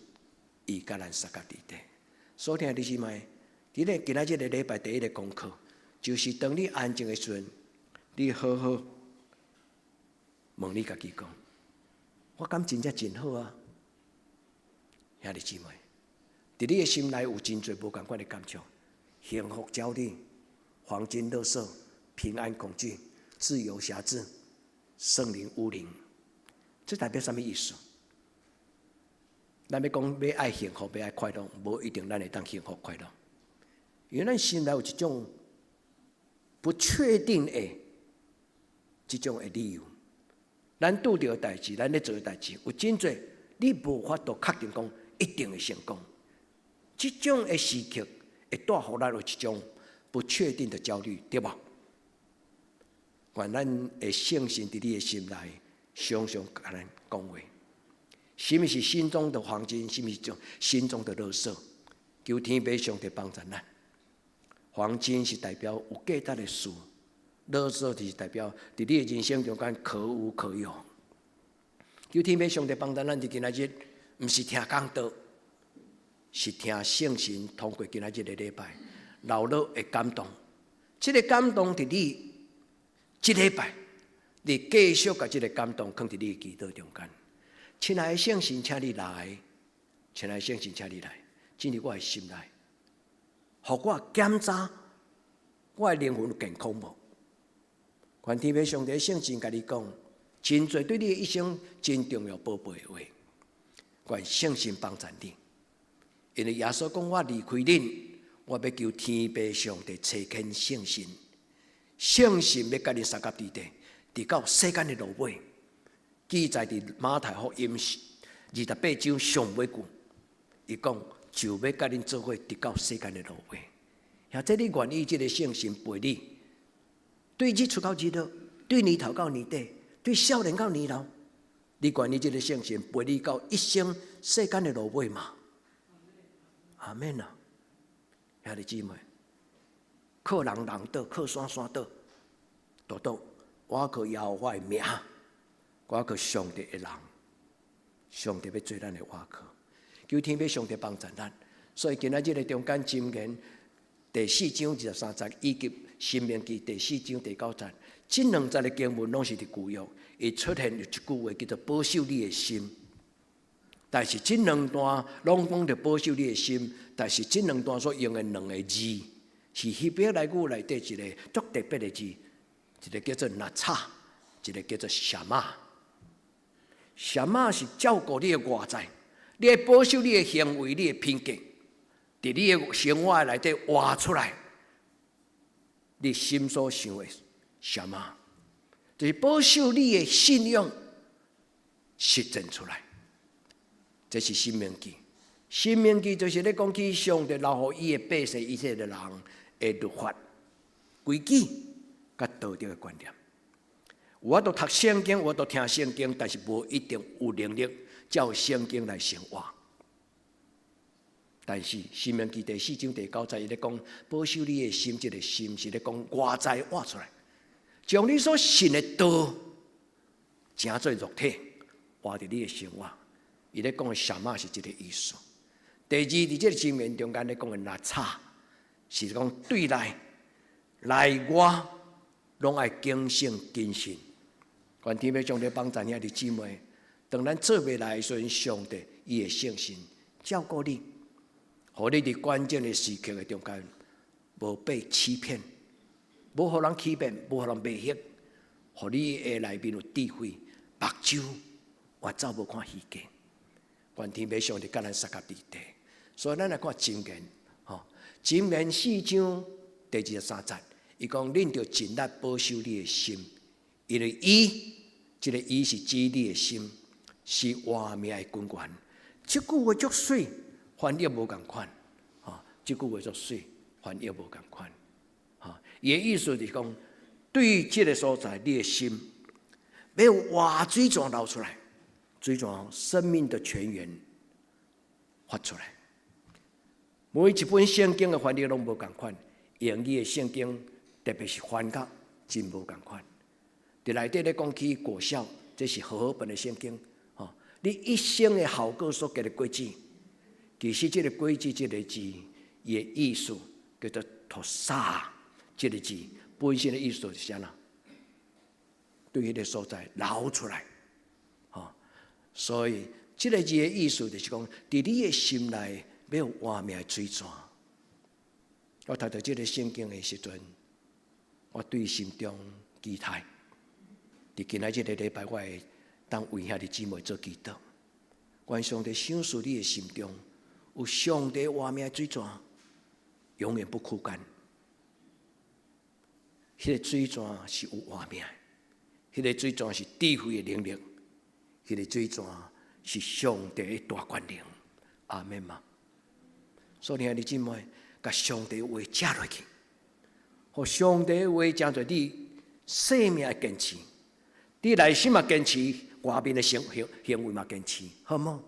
伊佮咱相佮佇底。所以兄弟姊妹，佇咧今仔這个禮拜第一个功課，就是當你安靜的時陣，你好好問你家己講。我敢真正真好啊，兄弟姊妹，佇你的心內有真濟無仝款的感受，幸福焦慮、黃金垃圾、平安恐懼、自由轄制、聖靈污靈，這代表啥物意思？咱欲講欲愛幸福，欲愛快樂，無一定咱會當幸福快樂，因為咱心內有一種不確定的這種的理由。咱拄著的代誌，咱咧做的代誌，有真濟你無法度確定講一定會成功。這種的時刻會帶予咱有一種不確定的焦慮，對無？願咱的聖神佇你的心內，常常共咱講話。啥物是心中的黃金？啥物是心中的垃圾？求天父上帝幫助咱。黃金是代表有價值的事。垃圾就是代表佇你的人生中間可無可有。求天父上帝幫助咱，佇今仔日，毋是聽講道，是聽聖神通過今仔日的禮拜，流落的感動。這个感動佇你這禮拜，你繼續共這个感動囥佇你的祈禱中間。親愛的聖神，請你來，親愛的聖神，請你來，進入我的心內，予我檢查我的靈魂有健康無？願天父上帝聖神共你講，真濟對你的一生真重要寶貝的話。願聖神幫助你，因為耶穌講我離開恁，我欲求天父上帝差遣聖神，聖神欲佮恁相佮佇底，直到世間的落尾。記載佇馬太福音28章上尾句，伊講就欲佮恁做伙，直到世間的落尾。或者你願意這个聖神陪你，對日出到日落，對年頭到年底，對少年到年老，你願意這个聖神陪你到一生世間的落尾嗎？阿們啊，兄弟姊妹，靠人人倒，靠山山倒，獨獨倚靠耶和華的名，倚靠上帝的人，上帝欲做咱的倚靠，求天父上帝幫助咱。所以今仔日的中間箴言第四章23節，以及申命記第四章第九節，這兩節的經文攏是佇舊約，會出現有一句話叫做保守你的心。但是這兩段攏講著保守你的心，但是這兩段所用的兩个字，是希伯來語內底一个足特別的字，一个叫做拿查，一个叫做沙瑪。沙瑪是照顧你的外在，你愛保守你的行為、你的品格，佇你的生活內底活出來，你心所想的沙瑪，就是保守你的信仰實踐出來。這是申命記，申命記就是咧講起上帝留予伊的百姓以色列人的律法、規矩、佮道德的觀念。有法度讀聖經，有法度聽聖經，但是無一定有能力照聖經來生活。但是申命記第四章第九節，伊咧講保守你的心，這个心是咧講外在活出來，將你所信的道，成做肉體，活佇你的生活。伊咧講的沙瑪是這个意思。第二，佇這个箴言中間咧講的拿查，是講對內、內外攏愛警醒謹慎。願天父上帝幫助兄弟姊妹，當咱做袂來的時陣，上帝伊會聖神照顧你，予你佇關鍵的時刻的中間，無被欺騙，無予人欺騙，無予人迷惑，予你的內面有智慧，目睭越走無看虛假。願天父上帝佮咱相佮佇地，所以咱來看箴言，吼，箴言四章第23節，伊講恁著盡力保守你的心，因為伊，這个伊是指你的心，是活命的根源。這句話足媠，翻譯無仝款，吼，這句話足媠，翻譯無仝款，吼，伊的意思就是講，對這个所在，你的心欲有活水泉流出來。水泉生命的泉源發出來。每一本聖經的翻譯攏無仝款，英語的聖經特別是翻甲真無仝款。佇內底咧講起果效，這是和合本的聖經。吼，你一生的好果所結的果子，其實這个果子這个字，伊的意思叫做托沙，這个字本身的意思是啥呢？對彼个所在流出來。所以，這个字的意思就是講，佇你的心內欲有活命的水泉。我讀著這个聖經的時陣，我對心中期待，佇今仔這个禮拜，我會當為兄弟姊妹做祈禱。願上帝賞賜你的心中有上帝活命的水泉，永遠不枯乾。彼个水泉是有活命的，彼个水泉是智慧的能力。彼个水泉是上帝的大權能，阿們嗎？所以兄弟姊妹，共上帝話食落去，予上帝話成做你生命的堅持，你內心嘛堅持，外面的行行行為嘛堅持，好無？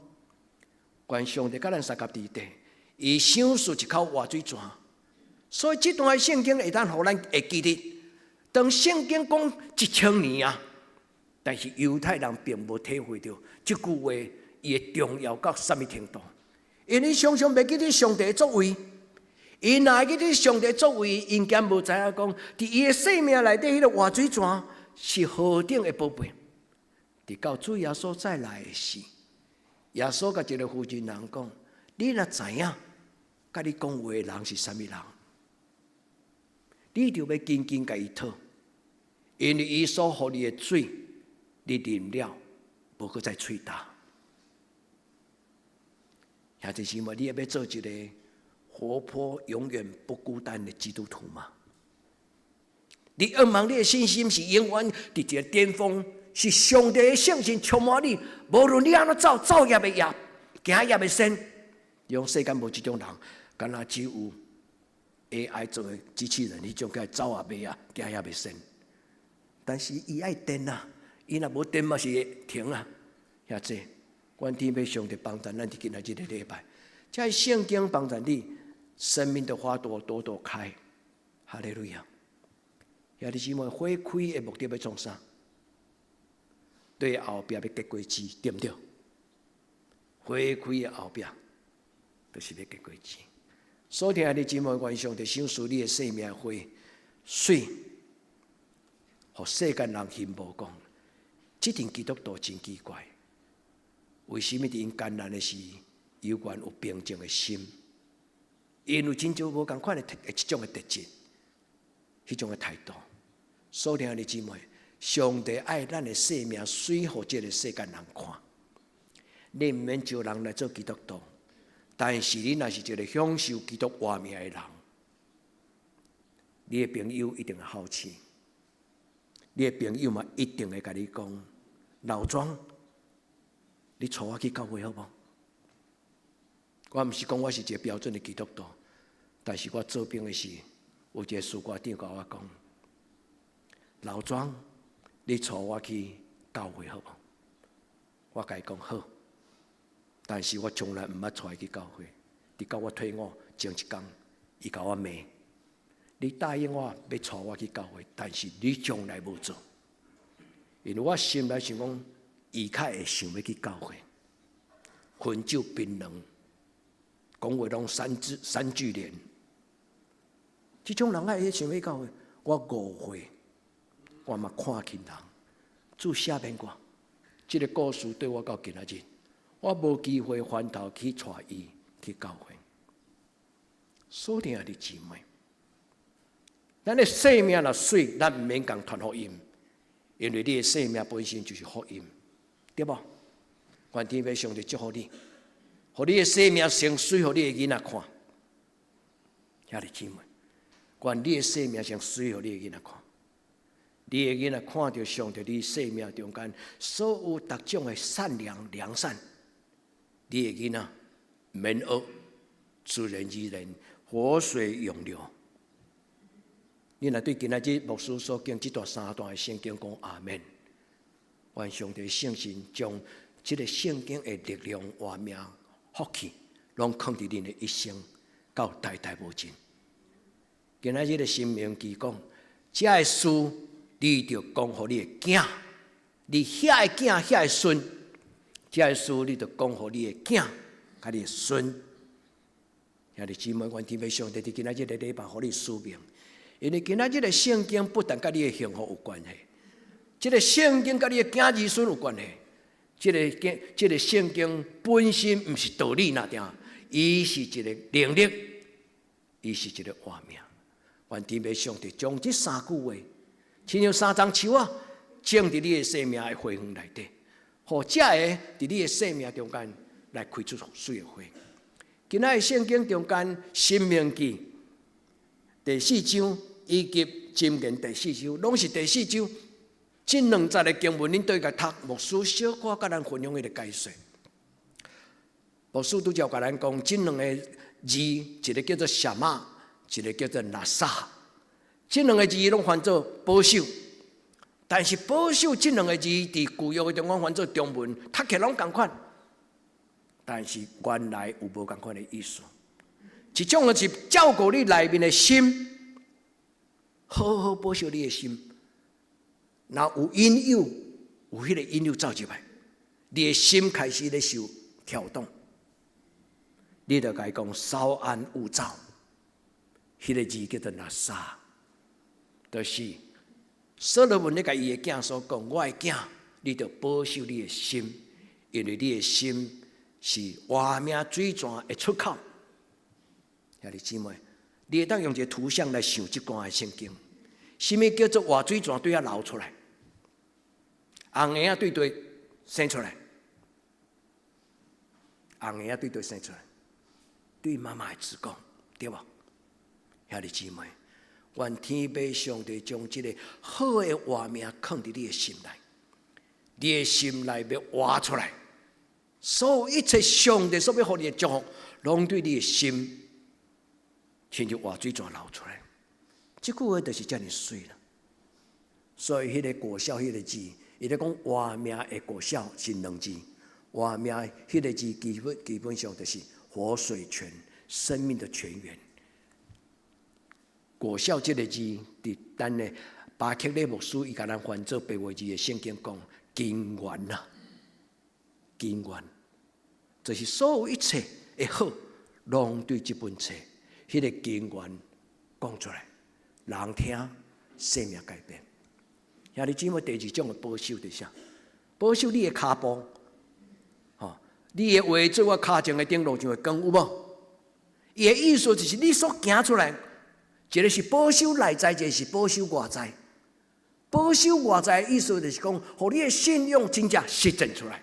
願上帝佮咱相佮佇地，伊賞賜一口活水泉，所以這段聖經會當予咱會記得，當聖經講1000年啊。但是猶太人並無體會著這句話伊的重要到啥物程度，因為常常袂記得上帝的作為，𪜶若會記得上帝作為，𪜶敢無知影講，佇伊的生命內底彼个活水泉是何等的寶貝。直到主耶穌再來的時，耶穌共一个婦人人講：你若知影，佮你講話的人是啥物人，你就欲緊緊共伊討，因為伊所予你的水，你啉了，無閣再喙焦。兄弟姊妹，你欲做一個活潑、永遠不孤單的基督徒嗎？你仰望你的信心是永遠佇一個巔峰，是上帝的聖神充滿你，無論你按怎走，走也袂掖，行也袂跣。用世間無這種人，敢若只有 AI 做的機器人，彼種叫走也袂啊，行也袂跣。但是伊愛電啊，伊若無電嘛是會停啊。遐濟，願天父上帝幫助咱佇今仔這個禮拜，這聖經幫助你，生命的花朵朵朵開。哈利路亞！兄弟姊妹，花開的目的欲創啥？對後壁欲結果子，對毋對？花開的後壁，就是欲結果子。所以兄弟姊妹，願上帝賞賜你的生命花，媠，予世間人羨慕講，這陣基督徒真奇怪，為啥物佇𪜶艱難的時，猶原有平靜的心？𪜶有真少無仝款的這種的特質，彼種的態度。所以兄弟姊妹，上帝愛咱的生命媠予這個世間人看。你毋免招人來做基督徒，但是你若是一個享受基督活命的人，你的朋友一定會好奇，你的朋友嘛一定會共你講：老莊，你帶我去教會好無？我毋是講我是一個標準的基督徒，但是我做兵的時，有一個司歌長共我講：老莊，你帶我去教會好無？我共伊講好，但是我從來毋捌帶伊去教會，直到我退伍前一工，伊共我罵：你答應我欲帶我去教會，但是你從來無做。因為我心內想講，伊較會想欲去教會，薰酒檳榔，講話攏三字三句連，這種人愛想欲教會，我5歲，我嘛看輕人，主赦免我。這個故事對我到今仔日，我無機會翻頭去帶伊去教會。所以兄弟姊妹，咱的生命若媠，咱毋免共傳福音，因為你的生命本身就是福音，對無？願天父上帝祝福你，予你的生命先媠，予你的囡仔看。兄弟姊妹，願你的生命先媠，予你的囡仔看。你的囡仔看著上帝你生命中間所有各種的善良良善，你的囡仔毋免學，自然而然活水湧流。你若對今仔日牧師所講這段三段的聖經講阿們，願上帝聖神將這個聖經的力量、活命、福氣，攏囥佇恁的一生到代代無盡。今仔日的申命記講，這个事你著講予你的囝，你遐的囝、遐的孫，這个事你著講予你的囝、佮你的孫。兄弟姊妹，願天父上帝佇今仔日個禮拜，予你使命。因為今仔日個聖經不但佮你的幸福有關係，這個聖經佮你的囝兒孫有關係。這個經、這個聖經本身毋是道理爾爾，伊是一個能力，伊是一個活命。願天父上帝將這三句話，親像三欉樹仔，種佇你的生命的花園內底，予這个佇你的生命中間來開出媠的花。今仔日聖經中間，申命記第四章以及箴言第四章，攏是第四章。這兩節的經文，恁對共讀，牧師小可佮咱分享彼個解說。牧師拄才共咱講，這兩个字，一個叫做沙瑪，一個叫做拿撒。這兩個字攏翻做保守，但是保守這兩個字佇舊約的中間翻做中文，讀起來攏仝款。但是原來有無仝款的意思。一種是照顧你內面的心，好好保守你的心。若有引誘，有彼個引誘走入來，你的心開始咧受挑動，你就共伊講稍安勿躁。彼個字叫做拿撒，就是所羅門咧共伊的囝所講，我的囝，你著保守你的心，因為你的心是活命水泉的出口。兄弟姊妹，你會當用一個圖像來想這段的聖經，啥物叫做活水泉對遐流出來？紅嬰仔對佗生出來，紅嬰仔對佗生出來，對媽媽的子宮，對無？兄弟姊妹，願天父上帝將這个好的活命囥佇你的心內。你的心內欲活出來，所有一切上帝所欲予你的祝福，攏對你的心，親像活水泉流出來。這句話就是遮爾媠啦。所以彼個果效彼個字，伊咧講活命的果效是兩字，活命彼個字基本上就是活水泉，生命的泉源。果效這個字，佇咱的巴克禮牧師伊共咱翻做白話字的聖經講根源啊，根源，就是所有一切的好，攏對這本冊，彼個根源講出來，人聽生命改變。兄弟姊妹，第二種的保守就是啥？保守你的跤步，吼，你的話做我跤前的燈，路上的光，有無？伊的意思就是你所行出來，一個是保守內在，一個是保守外在。保守外在的意思就是講，予你的信仰真正實踐出來，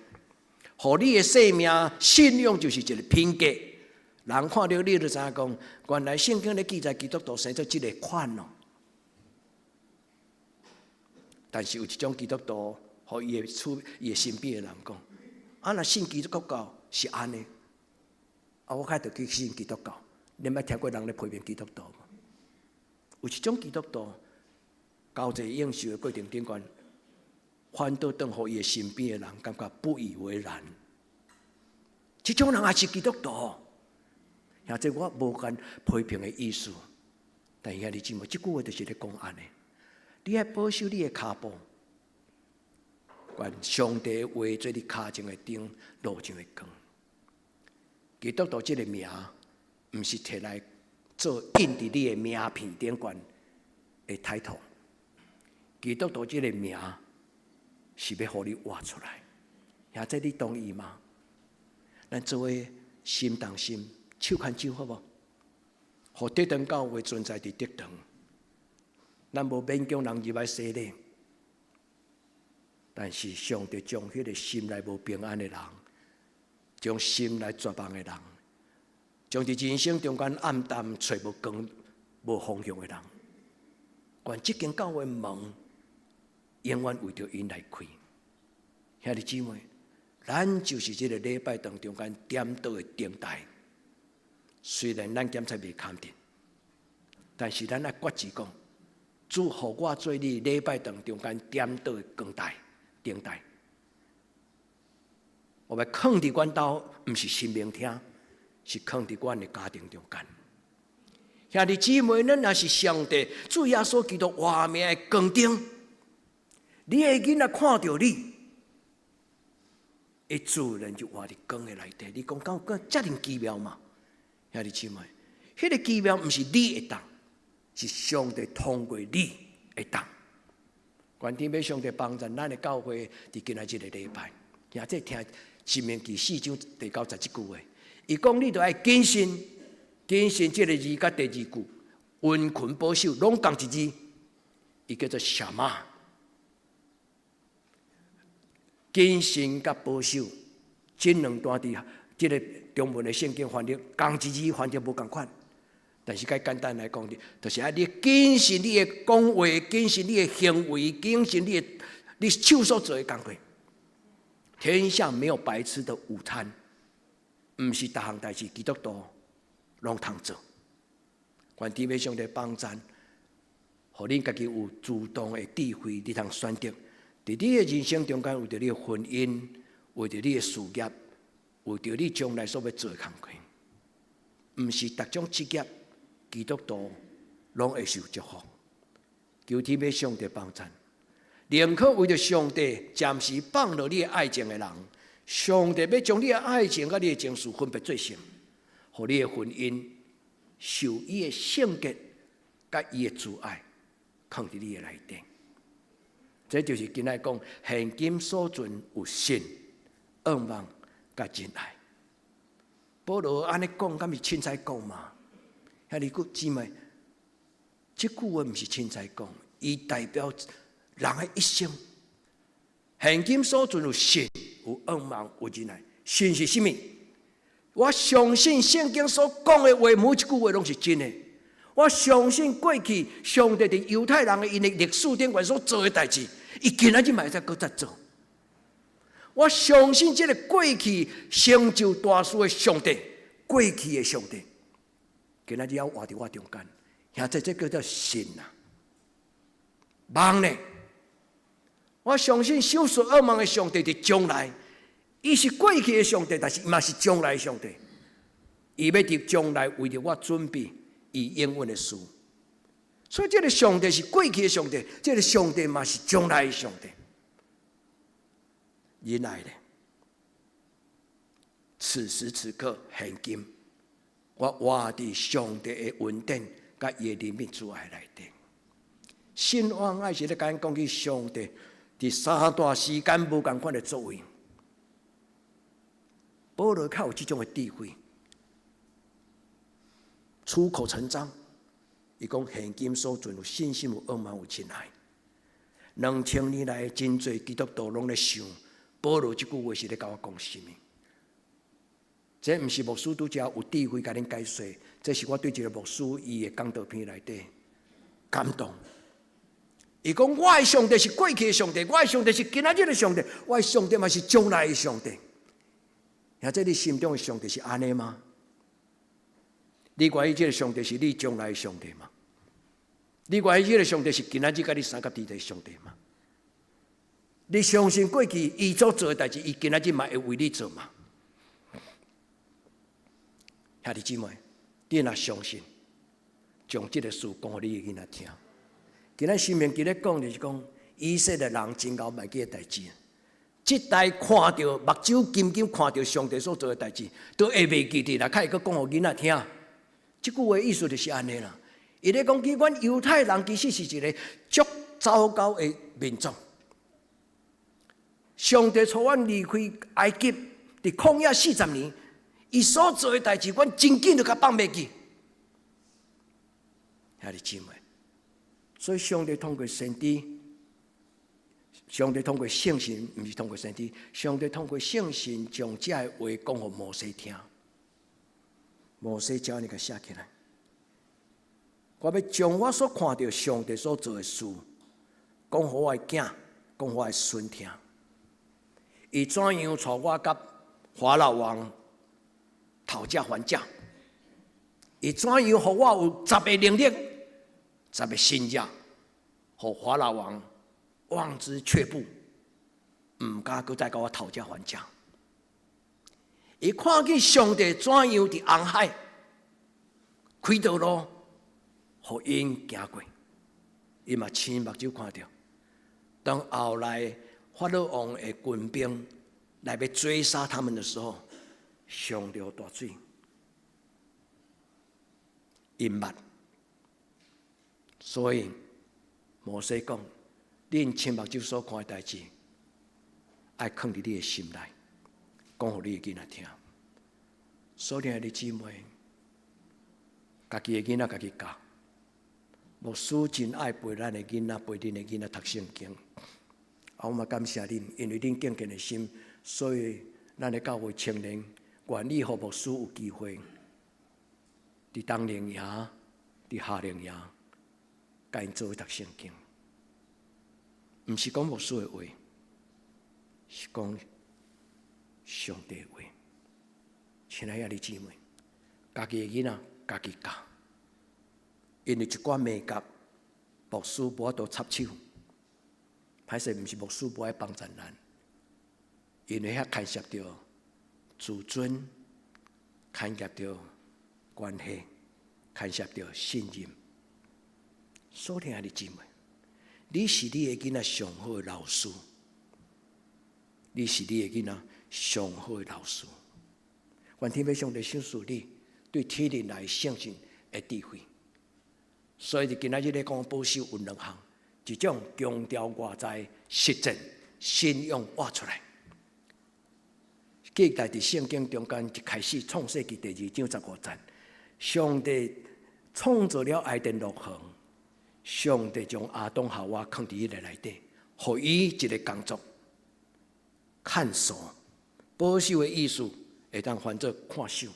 予你的生命信仰就是一個品格。人看著你就知影講，原來聖經咧記載基督徒生做這個款哦。但是有一種基督徒，予伊的厝、伊的身邊的人講，啊，若信基督教是按呢，啊，我較著去信基督教。你捌聽過人咧批評基督徒無？有一種基督徒，交際應酬的過程頂懸，反倒轉予伊的身邊的人感覺不以為然。這種人也是基督徒，兄弟我無干批評的意思，但兄弟姊妹，這句話就是咧講按呢。你愛保守你的跤步，願上帝話做你跤前的燈，路上的光。基督徒這個名，毋是摕來做印佇你的名片頂懸的 title。基督徒這個名是欲予你活出來，兄弟你同意嗎？咱做伙心同心，手牽手好無？予德堂教會存在佇德堂，咱無勉強人入來洗禮，但是上帝將彼個心內無平安的人，將心內絕望的人，將佇人生中間暗淡、揣無光、無方向的人，願這間教會門永遠為著𪜶來開。兄弟姊妹，咱就是這個禮拜堂中間點燈的燈台。雖然咱檢查袂堪得，但是咱愛決志講，主予我做你禮拜堂中間點燈的光台、燈台。我欲囥佇阮兜，毋是神明廳，是囥佇阮的家庭中間。兄弟姊妹，咱若是上帝主耶穌基督活命的光燈，你的囡仔看著你，伊自然就活佇光的內底。你講敢有遮爾奇妙嗎？兄弟姊妹，彼個奇妙毋是你會當，是上帝通過你會當。願天父上帝幫助咱的教會，佇今仔這個禮拜，兄弟聽申命記四章第九十這句話，伊講你著愛謹慎，謹慎這個字佮第二句，殷勤保守，攏仝一字，伊叫做什麼？謹慎佮保守，這兩段佇這個中文的聖經翻譯，仝一字翻譯無仝款。但是較簡單來講，就是愛你謹慎你的講話，謹慎你的行為，謹慎你的你手所做的工課。天下沒有白吃的午餐，毋是逐項代誌基督徒攏通做。願天父上帝幫贊，予恁家己有主動的智慧，你通選擇。佇你的人生中間，為著你的婚姻，為著你的事業，為著你將來所欲做的工課，毋是逐種職業基督徒攏會受祝福。求天父上帝幫贊，寧可為著上帝暫時放落你的愛情的人，上帝欲將你的愛情佮你的情緒分別做聖，予你的婚姻受伊的聖潔佮伊的慈愛，囥佇你的內底。這就是今仔講，現今所存有信、仰望、佮仁愛。保羅按呢講，敢是凊彩講嗎？兄弟姊妹，這句話毋是凊彩講，伊代表人的一生。現今所存有信、有仰望、有仁愛。信是啥物？我相信聖經所講的話，每一句話攏是真的。我相信過去上帝佇猶太人的𪜶的歷史頂懸所做的代誌，伊今仔日嘛會使閣再做。我相信這个過去成就大事的上帝，過去的上帝，今仔日猶活佇我中間，兄弟，這叫做信啊！望呢？我相信賞賜若望的上帝佇將來，伊是過去的上帝，但是伊嘛是將來的上帝。伊欲佇將來為著我準備伊應允的事，所以這个上帝是過去的上帝，這个上帝嘛是將來的上帝。仁愛的，此時此刻，現今我活佇上帝的恩典佮伊的憐憫慈愛內底。信望愛是咧共咱講起上帝佇三段時間無仝款的作為。保羅較有這種的智慧，出口成章。伊講現今所存有信心、有仰望、有親愛。2000年來，真濟基督徒攏咧想，保羅這句話是咧共我講啥物？這毋是牧師拄才有智慧共恁解說，這是我對一个牧師伊的講道片內底感動。伊講我的上帝是過去的上帝，我的上帝是今仔日的上帝，我的上帝嘛是將來的上帝。兄弟，你心中的上帝是按呢嗎？你願意這个上帝是你將來的上帝嗎？你願意這个上帝是今仔日佮你相佮佇的上帝嗎？你相信過去伊所做的代誌，伊今仔日嘛會為你做嗎？兄弟姊妹，你若相信，將這个事講予你的囡仔聽。今仔申命記咧講就是講，以色列人真𠢕袂記的代誌。這代看著目睭金金看著上帝所做的代誌，都會袂記得啦，較會閣講予囡仔聽。這句話意思就是按呢啦。伊咧講，起阮猶太人其實是一个足糟糕的民族。上帝帶阮離開埃及，佇曠野40年，伊所做的代誌，阮真緊就共放袂記。兄弟姊妹，所以上帝通過先知，上帝通過聖神，毋是通過先知，上帝通過聖神將這个話講予摩西聽。摩西照按呢共寫起來。我欲將我所看著上帝所做的事，講予我的囝，講予我的孫聽。伊怎樣帶我佮法老王討價還價？伊怎樣予我有十个能力、十个神蹟，予法老王望之卻步，毋敢閣再共我討價還價。伊看見上帝怎樣佇紅海開道路，予𪜶行過，伊嘛親目睭看著。當後來法老王的軍兵來欲追殺他們的時候，上帝大水淹沒。所以摩西講：恁親目睭所看的代誌，愛囥佇你的心內，講予你的囡仔聽。所以，兄弟姊妹，家己的囡仔家己教。牧師真愛陪咱的囡仔，陪恁的囡仔讀聖經。啊，我嘛感謝恁，因為恁敬虔的心，所以咱的教會青年願意予牧師有機會，佇冬令營、佇夏令營，共𪜶做伙讀聖經。毋是講牧師的話，是講上帝的話。親愛的兄弟姊妹，家己的囡仔家己教，因為一寡眉角，牧師無法度插手。歹勢，毋是牧師無愛幫贊咱，因為遐牽涉著自尊，牽涉著關係，牽涉著信任。所以兄弟姊妹，你是你的囡仔上好的老師，你是你的囡仔上好的老師。願天父上帝賞賜你對天靈來相信的智慧。所以，今仔日咧講保守有兩項，一種強調外在實踐信仰活出來。記載佇聖經中間一開始創世記第二章15節，上帝創造了伊甸樂園，上帝將亞當夏娃囥佇彼个內底，予伊一个工作，看守、保守的意思，會當翻做看守。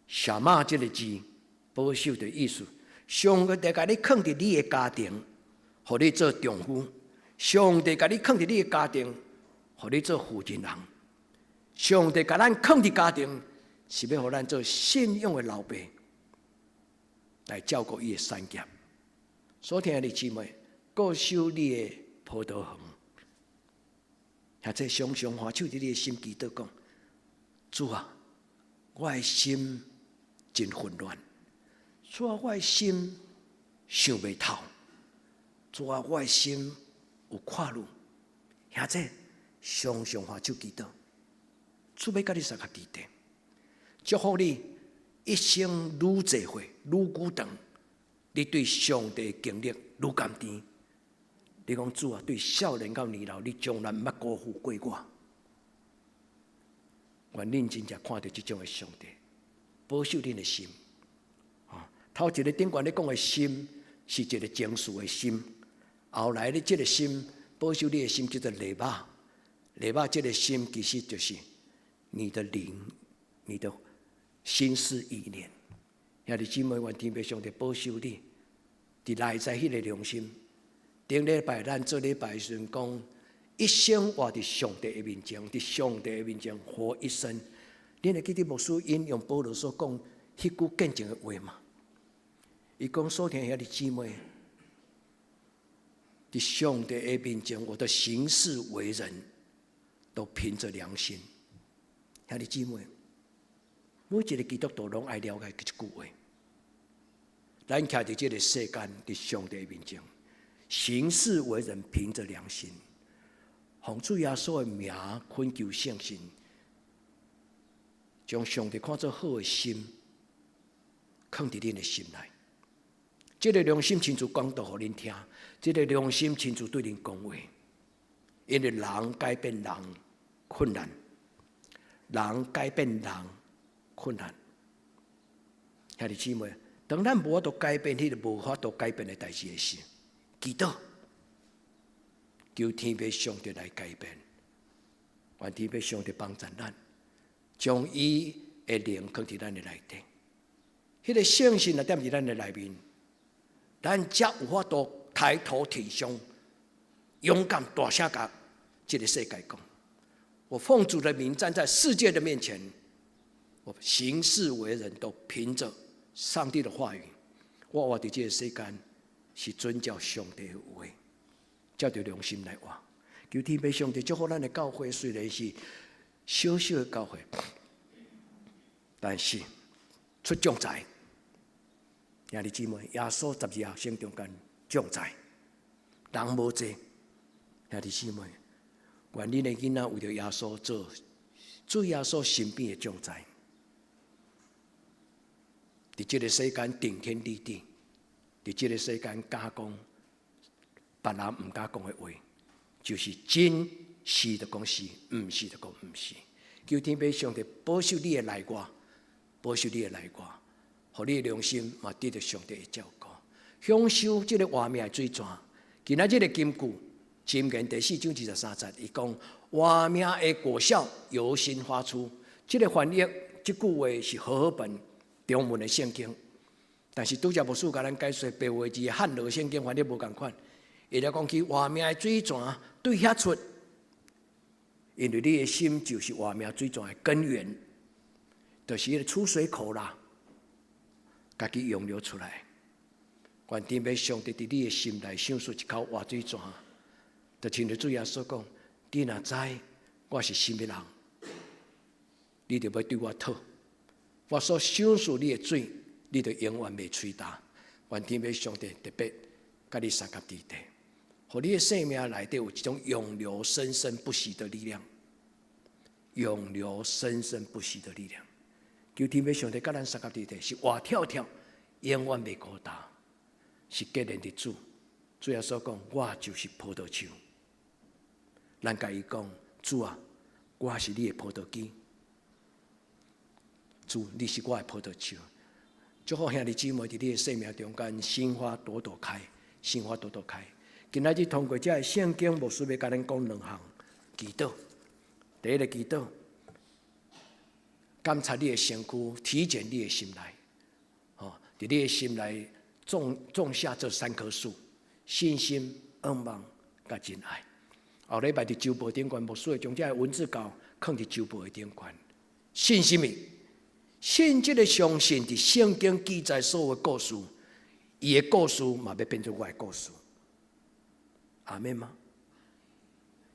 沙馬這个字，保守的意思，上帝共你囥佇你的家庭，予你做丈夫；上帝共你囥佇你的家庭，予你做負責人。上帝共咱囥佇家庭，是欲予咱做信仰的老爸，來照顧伊的產業。所聽的姊妹，固守你的葡萄園，或者常常按手佇你的心祈禱講：主啊，我的心真混亂，主啊，我的心想袂透，主啊，我的心有掛慮，或者常常按手祈禱，主欲佮你相佮佇咧，祝福你一生愈濟歲愈久長，你對上帝的經歷愈甘甜。你講主啊，對少年到年老，你從來毋捌辜負過我。願恁真正看著這種的上帝，保守恁的心。啊，頭一个頂懸咧講的心是一个情緒的心，後來咧這个心保守你的心叫做禮肉，禮肉這个心其實就是你的靈、你的心思意念。兄弟姊妹，願天父上帝保守你，佇內在彼个良心。頂禮拜咱做禮拜時陣講，一生活佇上帝的面前，佇上帝的面前活一生。恁會記得牧師引用保羅所講彼句見證的話嗎？伊講所聽兄弟姊妹，佇上帝的面前，我的行事為人都憑着良心。兄弟姊妹，每一个基督徒攏愛了解這句話。咱徛佇這个世間，佇上帝的面前。行事為人憑着良心，奉主耶穌的名懇求聖神，將上帝看做好的心，囥佇恁的心內。這个良心親自講道予恁聽，這个良心親自對恁講話。因為人改變人困難，人改變人困難。兄弟姊妹，當咱無法度改變彼个無法度改變的代誌的時，祈禱，求天父上帝來改變，願天父上帝幫助咱，將伊的靈囥佇咱的內底，彼个聖神若踮佇咱的內面，咱才有法度抬頭挺胸，勇敢大聲共這个世界講：我奉主的名站在世界的面前，我行事為人都憑着上帝的話語，我活佇這个世間。是遵照上帝的話，照著良心來活。求天父上帝祝福咱的教會，雖然是小小的教會，但是出將才。兄弟姊妹，耶穌十二學生中間將才，人無濟。兄弟姊妹，願恁的囡仔為著耶穌做主耶穌身邊的將才，佇這个世間頂天立地。佇這个世間敢講別人毋敢講的話，就是真是就講是，毋是就講毋是。求天父上帝保守你的內外，保守你的內外，予你的良心嘛得著上帝的照顧，享受這个活命的水泉。今仔這个金句，箴言第四章二十三節，伊講活命的果效由心發出。這个翻譯，這句話是和合本中文的聖經。但是拄才牧師共咱解說白話字漢羅聖經翻譯無仝款，伊咧講起活命的水泉對遐出，因為你的心就是活命水泉的根源，就是彼个出水口啦，家己湧流出來。願天父上帝佇你的心內賞賜一口活水泉，就親像主耶穌講：你若知我是啥物人，你就欲對我討，我所賞賜你的水。你就永遠袂喙焦。願天父上帝特別佮你相佮佇咧，予你的生命內底有一種湧流生生不息的力量，湧流生生不息的力量。求天父上帝佮咱相佮佇咧，是活跳跳，永遠袂孤單，是結連的主。主耶穌講：我就是葡萄樹。咱共伊講：主啊，我是你的葡萄枝。主，你是我的葡萄樹。祝福兄弟姊妹佇你的生命中間，心花朵朵開，心花朵朵開。今仔日通過這个聖經，牧師欲共恁講兩項祈禱。第一个祈禱，檢查你的身軀，體檢你的心內，吼，佇你的心內種下這三棵樹：信心、盼望、佮真愛。後禮拜佇周報頂懸，牧師會將這个文字稿囥佇周報的頂懸。信啥物？信這个相信佇聖經記載所有的故事，伊的故事嘛欲變做我的故事。阿們嗎？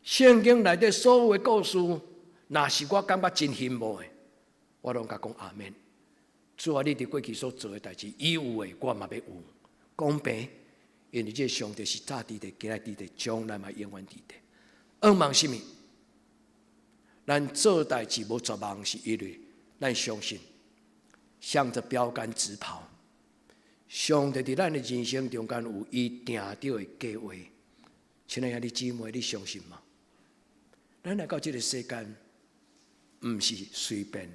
聖經內底所有的故事，若是我感覺真羨慕的，我攏共講阿們。主啊，你佇過去所做的代誌，伊有的，我嘛欲有。公平，因為這个上帝是早佇咧，今仔佇咧，將來嘛永遠佇咧。仰望啥物？咱做代誌無絕望，是因為咱相信，向著標竿直跑。上帝佇咱的人生中間有伊定著的計劃。親愛的兄弟姊妹，你相信嗎？咱來到這个世間，毋是隨便，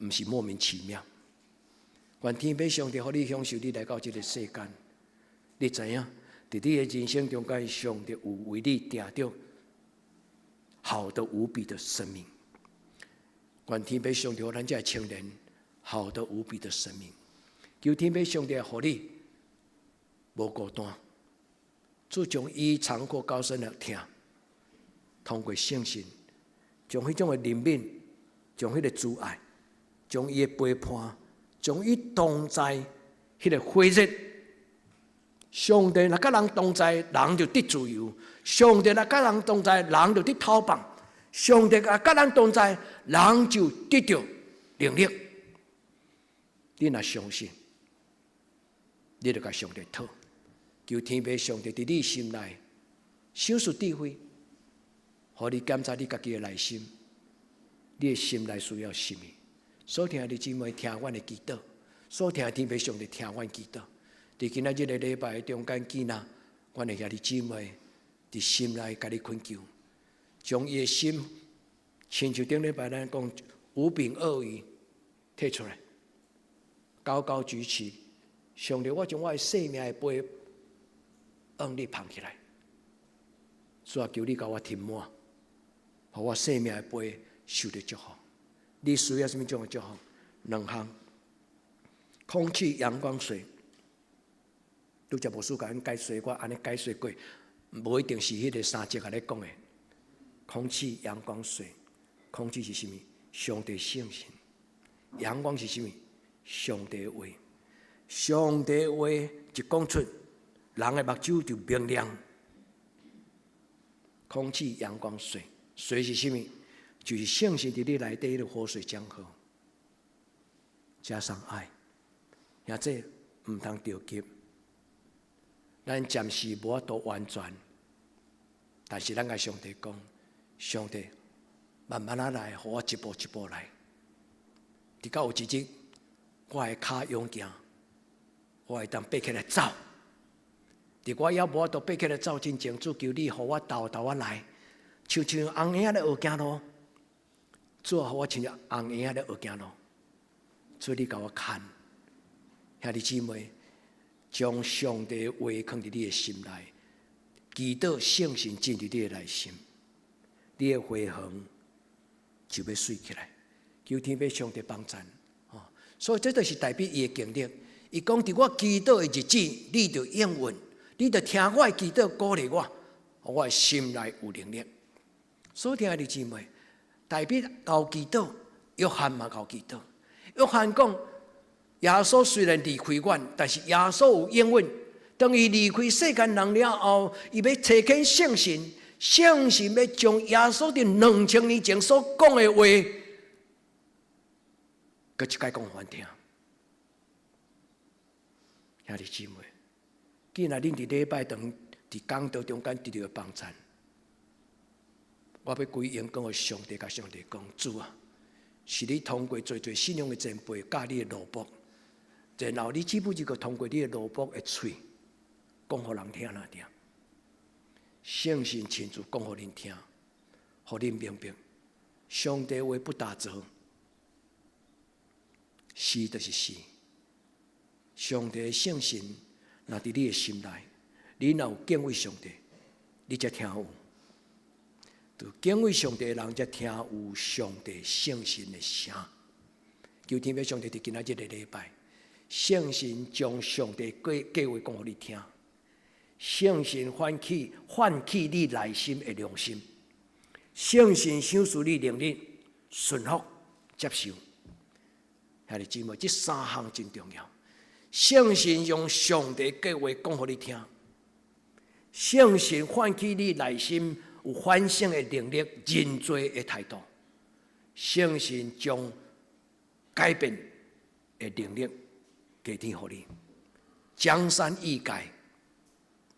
毋是莫名其妙。願天父上帝予你享受，你來到這个世間，你知影？佇你的人生中間，上帝有為你定著好的無比的生命。願天父上帝予咱這个青年好的無比的生命。求天父上帝予你無孤單，主將伊嘗過高深的疼，通過聖神，將彼種的憐憫，將彼个慈愛，將伊的陪伴，將伊同在彼个火熱。上帝若佮人同在，人就得自由；上帝若佮人同在，人就得透放；上帝若佮人同在，人就得著能力。你若相信，你就共上帝討，求天父上帝佇你心內賞賜智慧，予你檢查你家己的內心，你的心內需要啥物？所聽的姊妹聽阮的祈禱，所聽天父上帝聽阮祈禱。佇今仔這个禮拜中間，見啊，阮的兄弟姊妹佇心內共你懇求，將伊的心，親像頂禮拜咱講五餅二魚提出來，高高舉起。上帝，我將我的生命的杯向你捧起來，主啊，求你共我填滿，予我生命的杯受著祝福。你需要啥物種的祝福？兩項：空氣、陽光、水。拄才牧師共阮解說，我按呢解說過，無一定是彼个三節共你講的。空氣、陽光、水。空氣是啥物？上帝聖神。陽光是啥物？上帝的話。上帝的話一講出，人的目睭就明亮。空氣、陽光、水，水是啥物？就是聖神佇你內底的活水江河，加上愛，兄弟毋通著急。咱暫時無法度完全，但是咱共上帝講，上帝慢慢仔來，予我一步一步來。直到有一日，我的跤勇健，我會當爬起來走。佇我猶無法度爬起來走進前，主求你予我沓沓仔來，親像紅嬰仔咧學行路。主啊，予我親像紅嬰仔咧學行路。主你共我牽，兄弟姊妹，將上帝的話囥佇你的心內，祈禱聖神進入你的內心，你的花園就欲媠起來。求天父上帝幫贊，哦，所以這就是代表伊的經歷。伊講佇我祈禱的日子，你就應允，你就聽我的祈禱，鼓勵我，予我的心內有能力。所以兄弟姊妹，大衛𠢕祈禱，約翰嘛𠢕祈禱。約翰講，耶穌雖然離開阮，但是耶穌有應允。當伊離開世間人了後，伊欲差遣聖神，聖神欲將耶穌佇2000年前所講的話，閣一擺講予阮聽。兄弟姊妹，既然恁佇禮拜堂佇講道中間得著幫贊，我欲歸榮光予上帝，共上帝講，主啊，是你通過濟濟信仰的前輩教你的奴僕，然後你只不過通過你的奴僕的喙講予人聽爾爾。聖神親自講予恁聽，予恁明白，上帝話不打折，是就是是。上帝的聖神若佇你的心內，你若有敬畏上帝，你才聽有。就敬畏上帝的人才聽有上帝聖神的聲。求天父上帝佇今仔這个禮拜，聖神將上帝計劃講予你聽。聖神喚起喚起你內心的良心，聖神賞賜你能力順服接受。兄弟姊妹，這三項真重要。聖神用上帝的話講予你聽，聖神喚起你內心有反省的能力、認罪的態度，聖神將改變的能力加添予你。江山易改，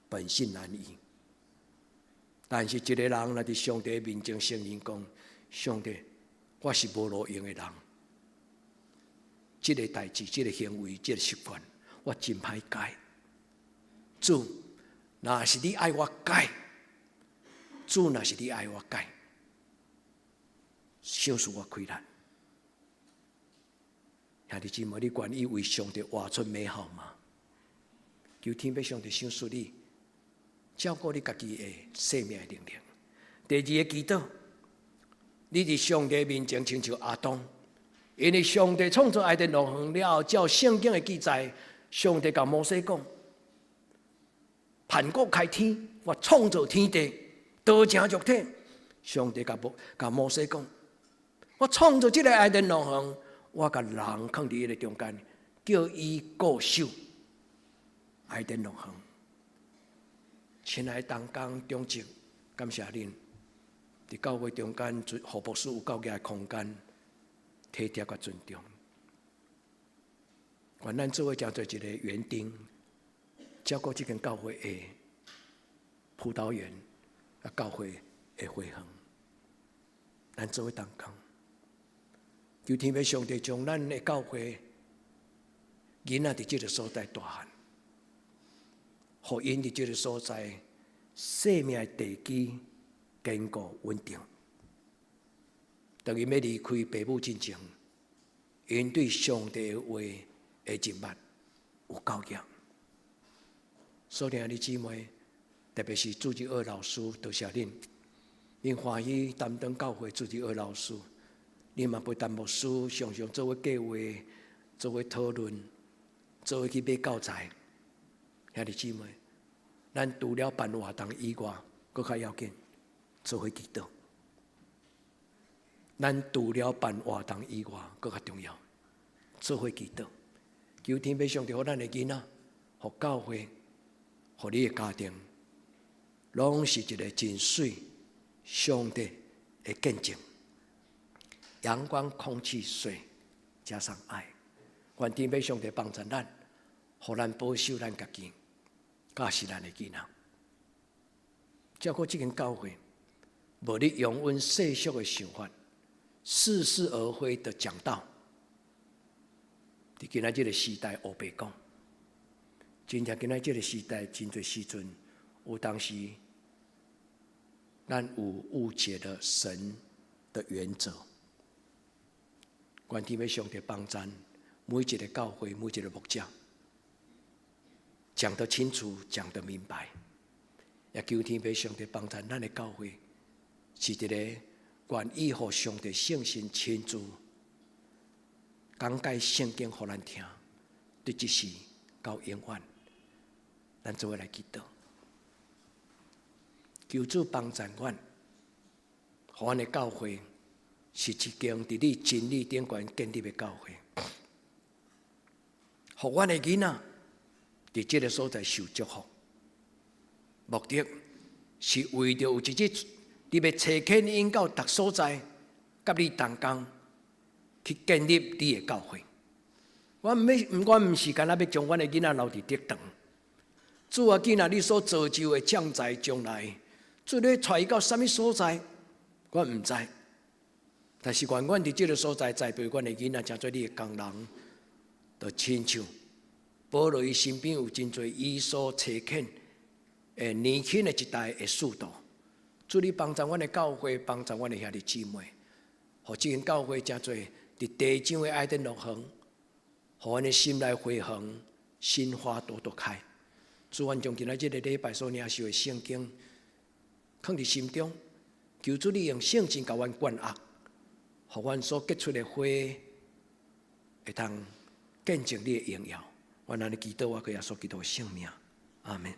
本性難移。但是一個人若佇上帝面前承認講：上帝，我是無路用的人。這个代誌、這个行為、這个習慣，我真歹改。主，若是你愛我改，主若是你愛我改，賞賜我氣力。兄弟姊妹，你願意為上帝活出美好嗎？求天父上帝賞賜你，照顧你家己的生命的能力。第二个祈禱，你佇上帝面前親像亞當，因為上帝創造伊甸樂園了後，照聖經的記載，上帝共摩西講：盤古開天，我創造天地，道成肉體。上帝共摩西講：我創造這个伊甸樂園，我共人囥佇彼个中間，叫伊固守伊甸樂園。親愛的同工長執，感謝恁佇教會中間，予牧師有夠額的空間，體貼佮尊重。願咱做伙成做一个園丁，照顧這間教會的葡萄園，啊，教會的花園。咱做伙同工，求天父上帝將咱的教會囡仔佇這个所在大漢，予𪜶佇這个所在生命的地基堅固穩定。當𪜶欲離開父母進前，𪜶對上帝的話的認捌有夠額。所以兄弟姊妹，特別是主日學老師，多謝恁，恁歡喜擔當教會主日學老師，恁嘛陪同牧師常常做伙計劃、做伙討論、做伙去買教材。兄弟姊妹，咱除了辦活動以外，閣較要緊，做伙祈禱。咱除了辦活動以外，閣較重要，做伙祈禱。求天父上帝予咱的囡仔，予教會，予你的家庭，攏是一个真媠上帝的見證。陽光、空氣、水，加上愛，願天父上帝幫助咱，予咱保守咱家己，佮是咱的囡仔。照顧這間教會，無咧用阮世俗的想法，似是而非的講道。佇今仔這个時代，烏白講，真正今仔這个時代，真濟時陣，有當時，咱有誤解了神的原則。願天父上帝幫贊每一个教會，每一个牧者，講得清楚，講得明白。也求天父上帝幫贊咱的教會，是一个願意予上帝聖神親自講解聖經予咱聽，對這時到永遠，咱做伙來祈禱，求主幫贊阮，予阮的教會是一間佇你真理頂懸建立的教會，予阮的囡仔佇這个所在受祝福。目的是為著有一日，你欲差遣𪜶到逐所在，佮你同工去建立你的教會。我毋是干焦欲將阮的囡仔留佇竹塘。主啊，既然你所造就的將才將來，主你帶伊到啥物所在，我毋知。但是願阮佇這个所在栽培阮的囡仔，成做你的工人，就親像保羅伊身邊有真濟伊所差遣的年輕的一代的使徒。主你幫助阮的教會，幫助阮的兄弟姊妹，予這間教會成做佇地上的伊甸樂園，予阮的心內花園，新花朵朵開。主，阮將今仔這个禮拜所領受的聖經，囥佇心中，求主你用聖神共阮灌壓，予阮所結出的花，會當見證你的榮耀。阮按呢祈禱，我閣耶穌基督的聖名，阿門。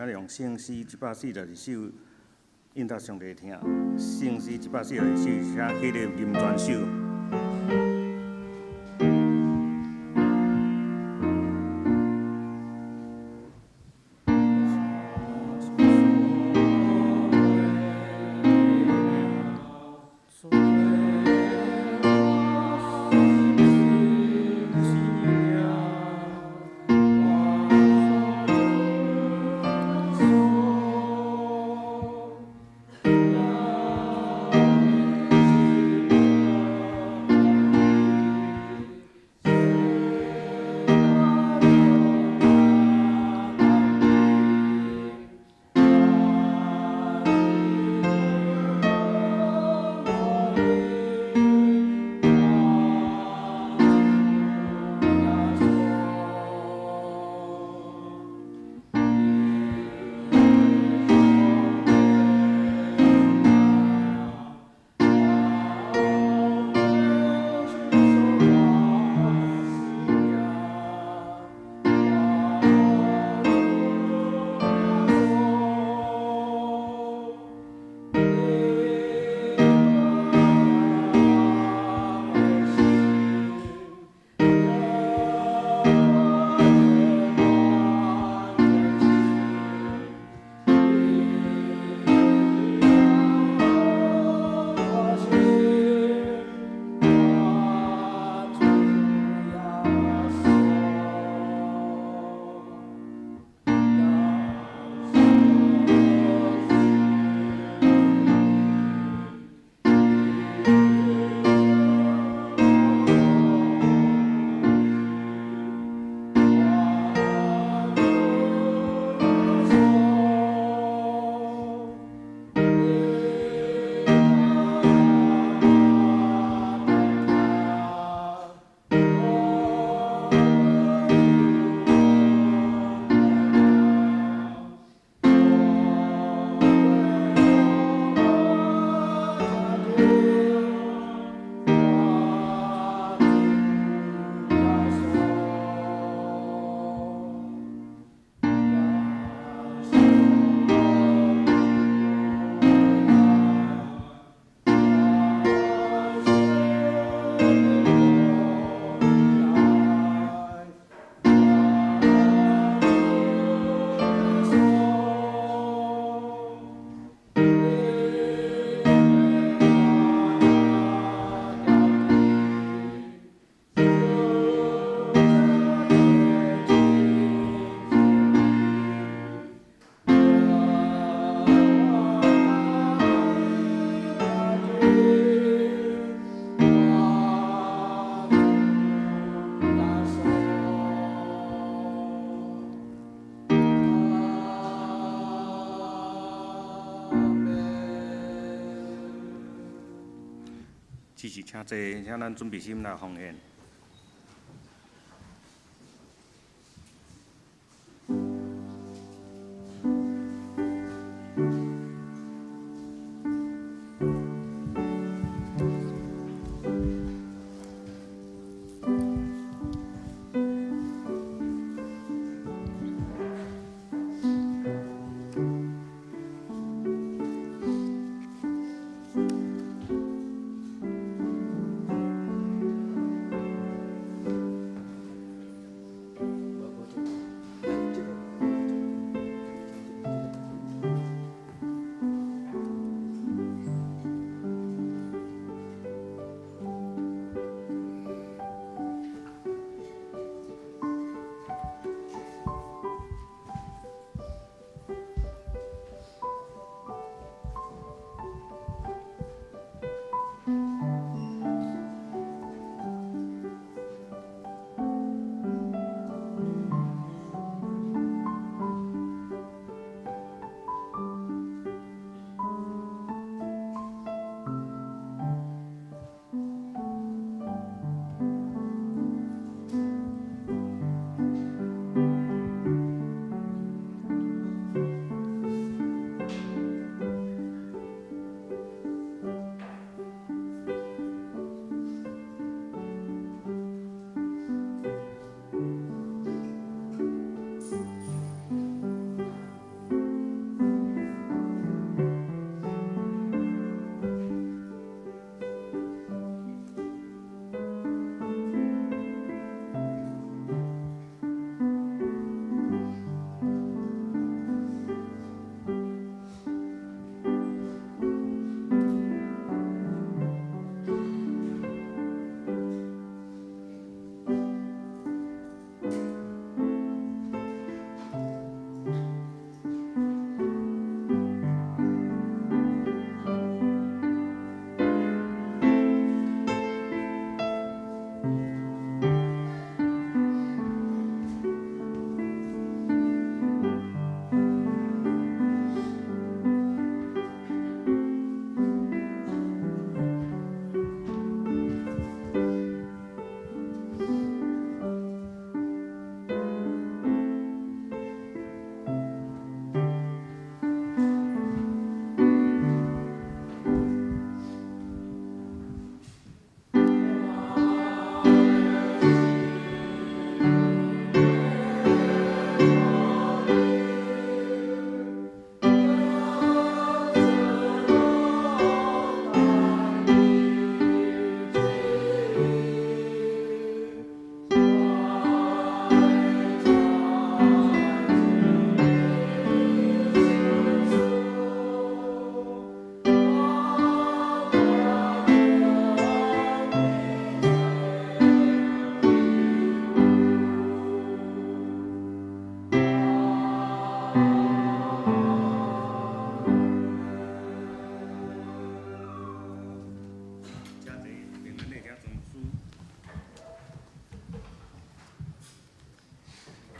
咱用聖詩142首應答上帝聽。聖詩142首，請起立吟全首。只是請坐，請咱準備心來奉獻。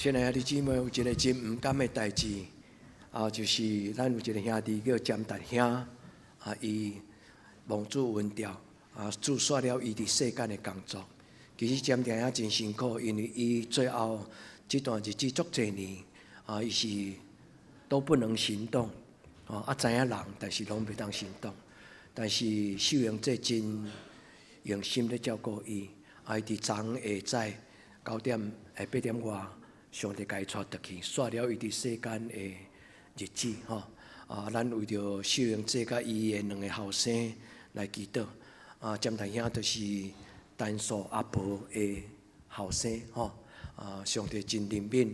親愛的兄弟姊妹，有一个真毋甘的代誌，啊，就是咱有一个兄弟叫詹達兄，啊，伊蒙主恩召，啊，主煞了伊佇世間的工作。其實詹達兄真辛苦，因為伊最後這段日子足濟年，啊，伊是都不能行動，啊，知影人，但是攏袂當行動。但是秀英姐真用心咧照顧伊，啊，伊佇昨下早9點下8點外，上帝共伊帶轉去，煞了伊佇世間的日子，吼。啊，咱為著秀英姐佮伊的兩个後生來祈禱。啊，詹大兄就是陳素阿婆的後生，吼。啊，上帝真憐憫，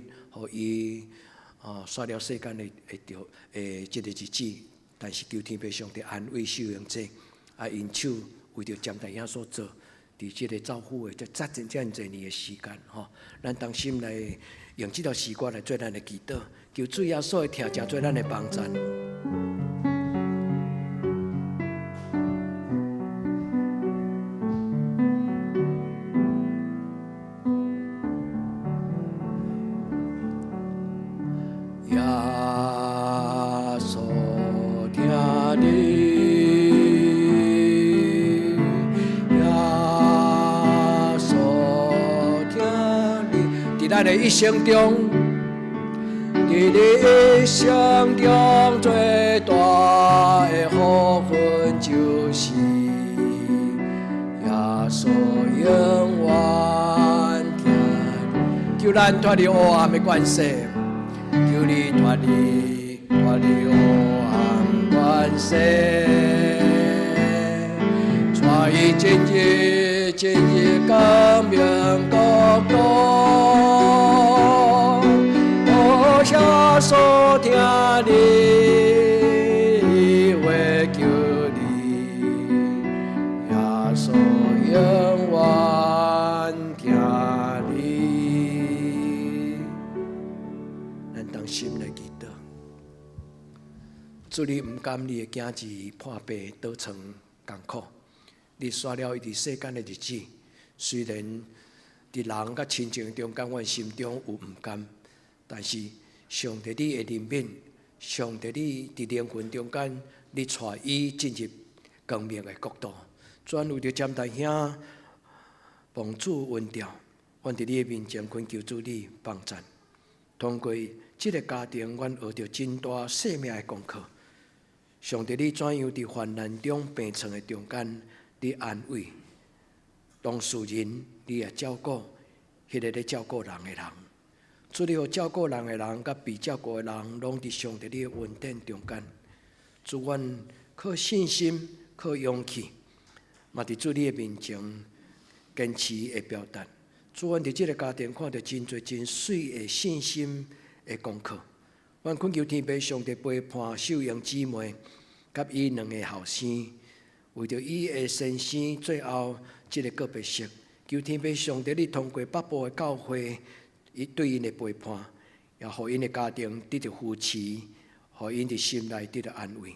予伊啊煞了世間的的著的這个日子，但是求天父上帝安慰秀英姐，啊，𪜶手為著詹大兄所做，佇這个照護的這遮遮爾濟年的時間，吼，咱同心來用這條詩歌來做咱的祈禱，求主耶穌的疼誠做咱的幫贊。耶穌疼你，耶穌疼你，佇咱的一生中，佇你一生中最大的福分，就是耶穌永遠疼你。求咱脫離黑暗的權勢，求你脫離黑暗權勢，帶伊進入光明國度。耶穌疼你，話求你，耶穌永遠疼你。咱同心來祈禱，主你毋甘你的囝兒破病倒床艱苦，你煞了伊佇世間的日子，雖然佇人佮親情中間，阮心中有毋甘，但是上帝你的憐憫，上帝你佇靈魂中間，你帶伊進入光明的國度。主為著詹大兄蒙主恩召，阮佇你的面前懇求主你幫贊。通過這个家庭，阮學著真大生命的功課。上帝你怎樣佇患難中、病床的中間，你安慰當事人，你也照顧彼个咧照顧人的人。主你予照顧人的人，佮被照顧的人，攏佇上帝你的恩典中間。主，阮靠信心、靠勇氣，嘛佇主你的面前堅持的表達。主，阮佇這个家庭看著真濟真媠的信心的功課。阮懇求天父上帝陪伴秀英姊妹佮伊兩个後生，為著伊的先生最後這个告別式，求天父上帝你通過北部的教會，伊對𪜶的陪伴，也予𪜶的家庭得著扶持，予𪜶佇心內得著安慰。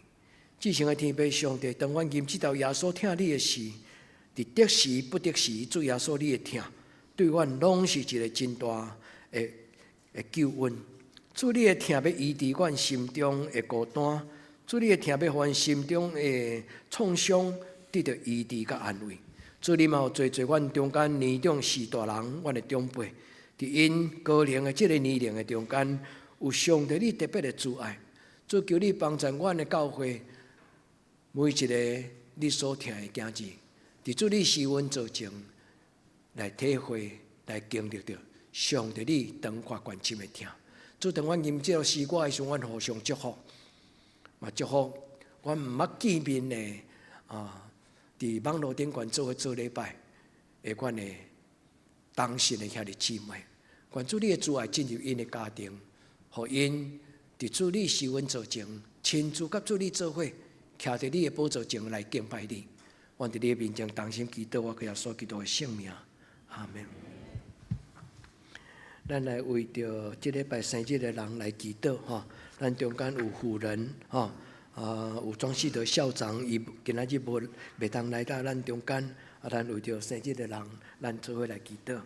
至聖的天父上帝，當阮認這條耶穌疼你的時，佇得時不得時，主耶穌你的疼，對阮攏是一个真大的的救恩。主你的疼欲醫治阮心中的孤單，主你的疼欲予阮心中的創傷得著醫治佮安慰。主你嘛有濟濟阮中間年長序大人，阮的長輩，佇𪜶高齡的這个年齡的中間，有上帝你特別的慈愛。主求你幫助阮的教會，每一个你所疼的囝兒，佇主你施恩座前來體會、來經歷著上帝你長闊關心的疼。主當阮吟這首詩歌的時陣，阮互相祝福，嘛祝福阮毋捌見面的啊，佇網路頂懸做伙做禮拜的阮的同信的兄弟姊妹，願主你的慈愛進入𪜶的家庭，予𪜶佇主你施恩座前，親自佮主你做伙，徛佇你的寶座前來敬拜你。阮佇你的面前同心祈禱，我靠耶穌基督的聖名，阿門。咱來為著這禮拜生日的人來祈禱吼，咱中間有婦人吼，啊有莊世德校長，伊今仔日無袂當來到咱中間，啊，咱為著生日的人，咱做伙來祈禱。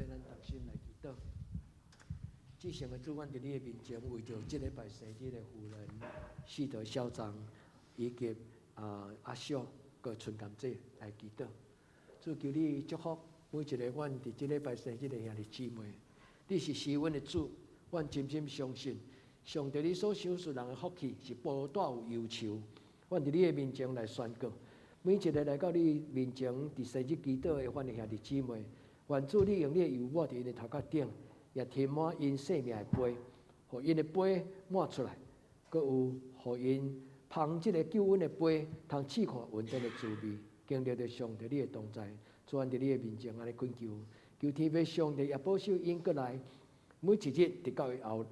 請咱同心來祈禱。至聖的主，阮佇你的面前，為著這禮拜生日的婦人四德校長以及阿秀佮春甘姐來祈禱。主，求你祝福每一个阮佇這禮拜生日的兄弟姊妹。你是施恩的主，阮深深相信，上帝你所賞賜人的福氣是無帶有憂愁。阮佇你的面前來宣告，每一个來到你面前佇生日祈禱的阮的兄弟姊妹，願主你用你的油抹佇𪜶的頭殼頂，也添滿𪜶生命的杯，予𪜶的杯滿出來，閣有予𪜶捧這个救恩的杯，通試看雲頂的滋味，經歷著上帝你的同在。主，阮佇你的面前按呢懇求，求天父上帝也保守𪜶閣來，每一日直到伊後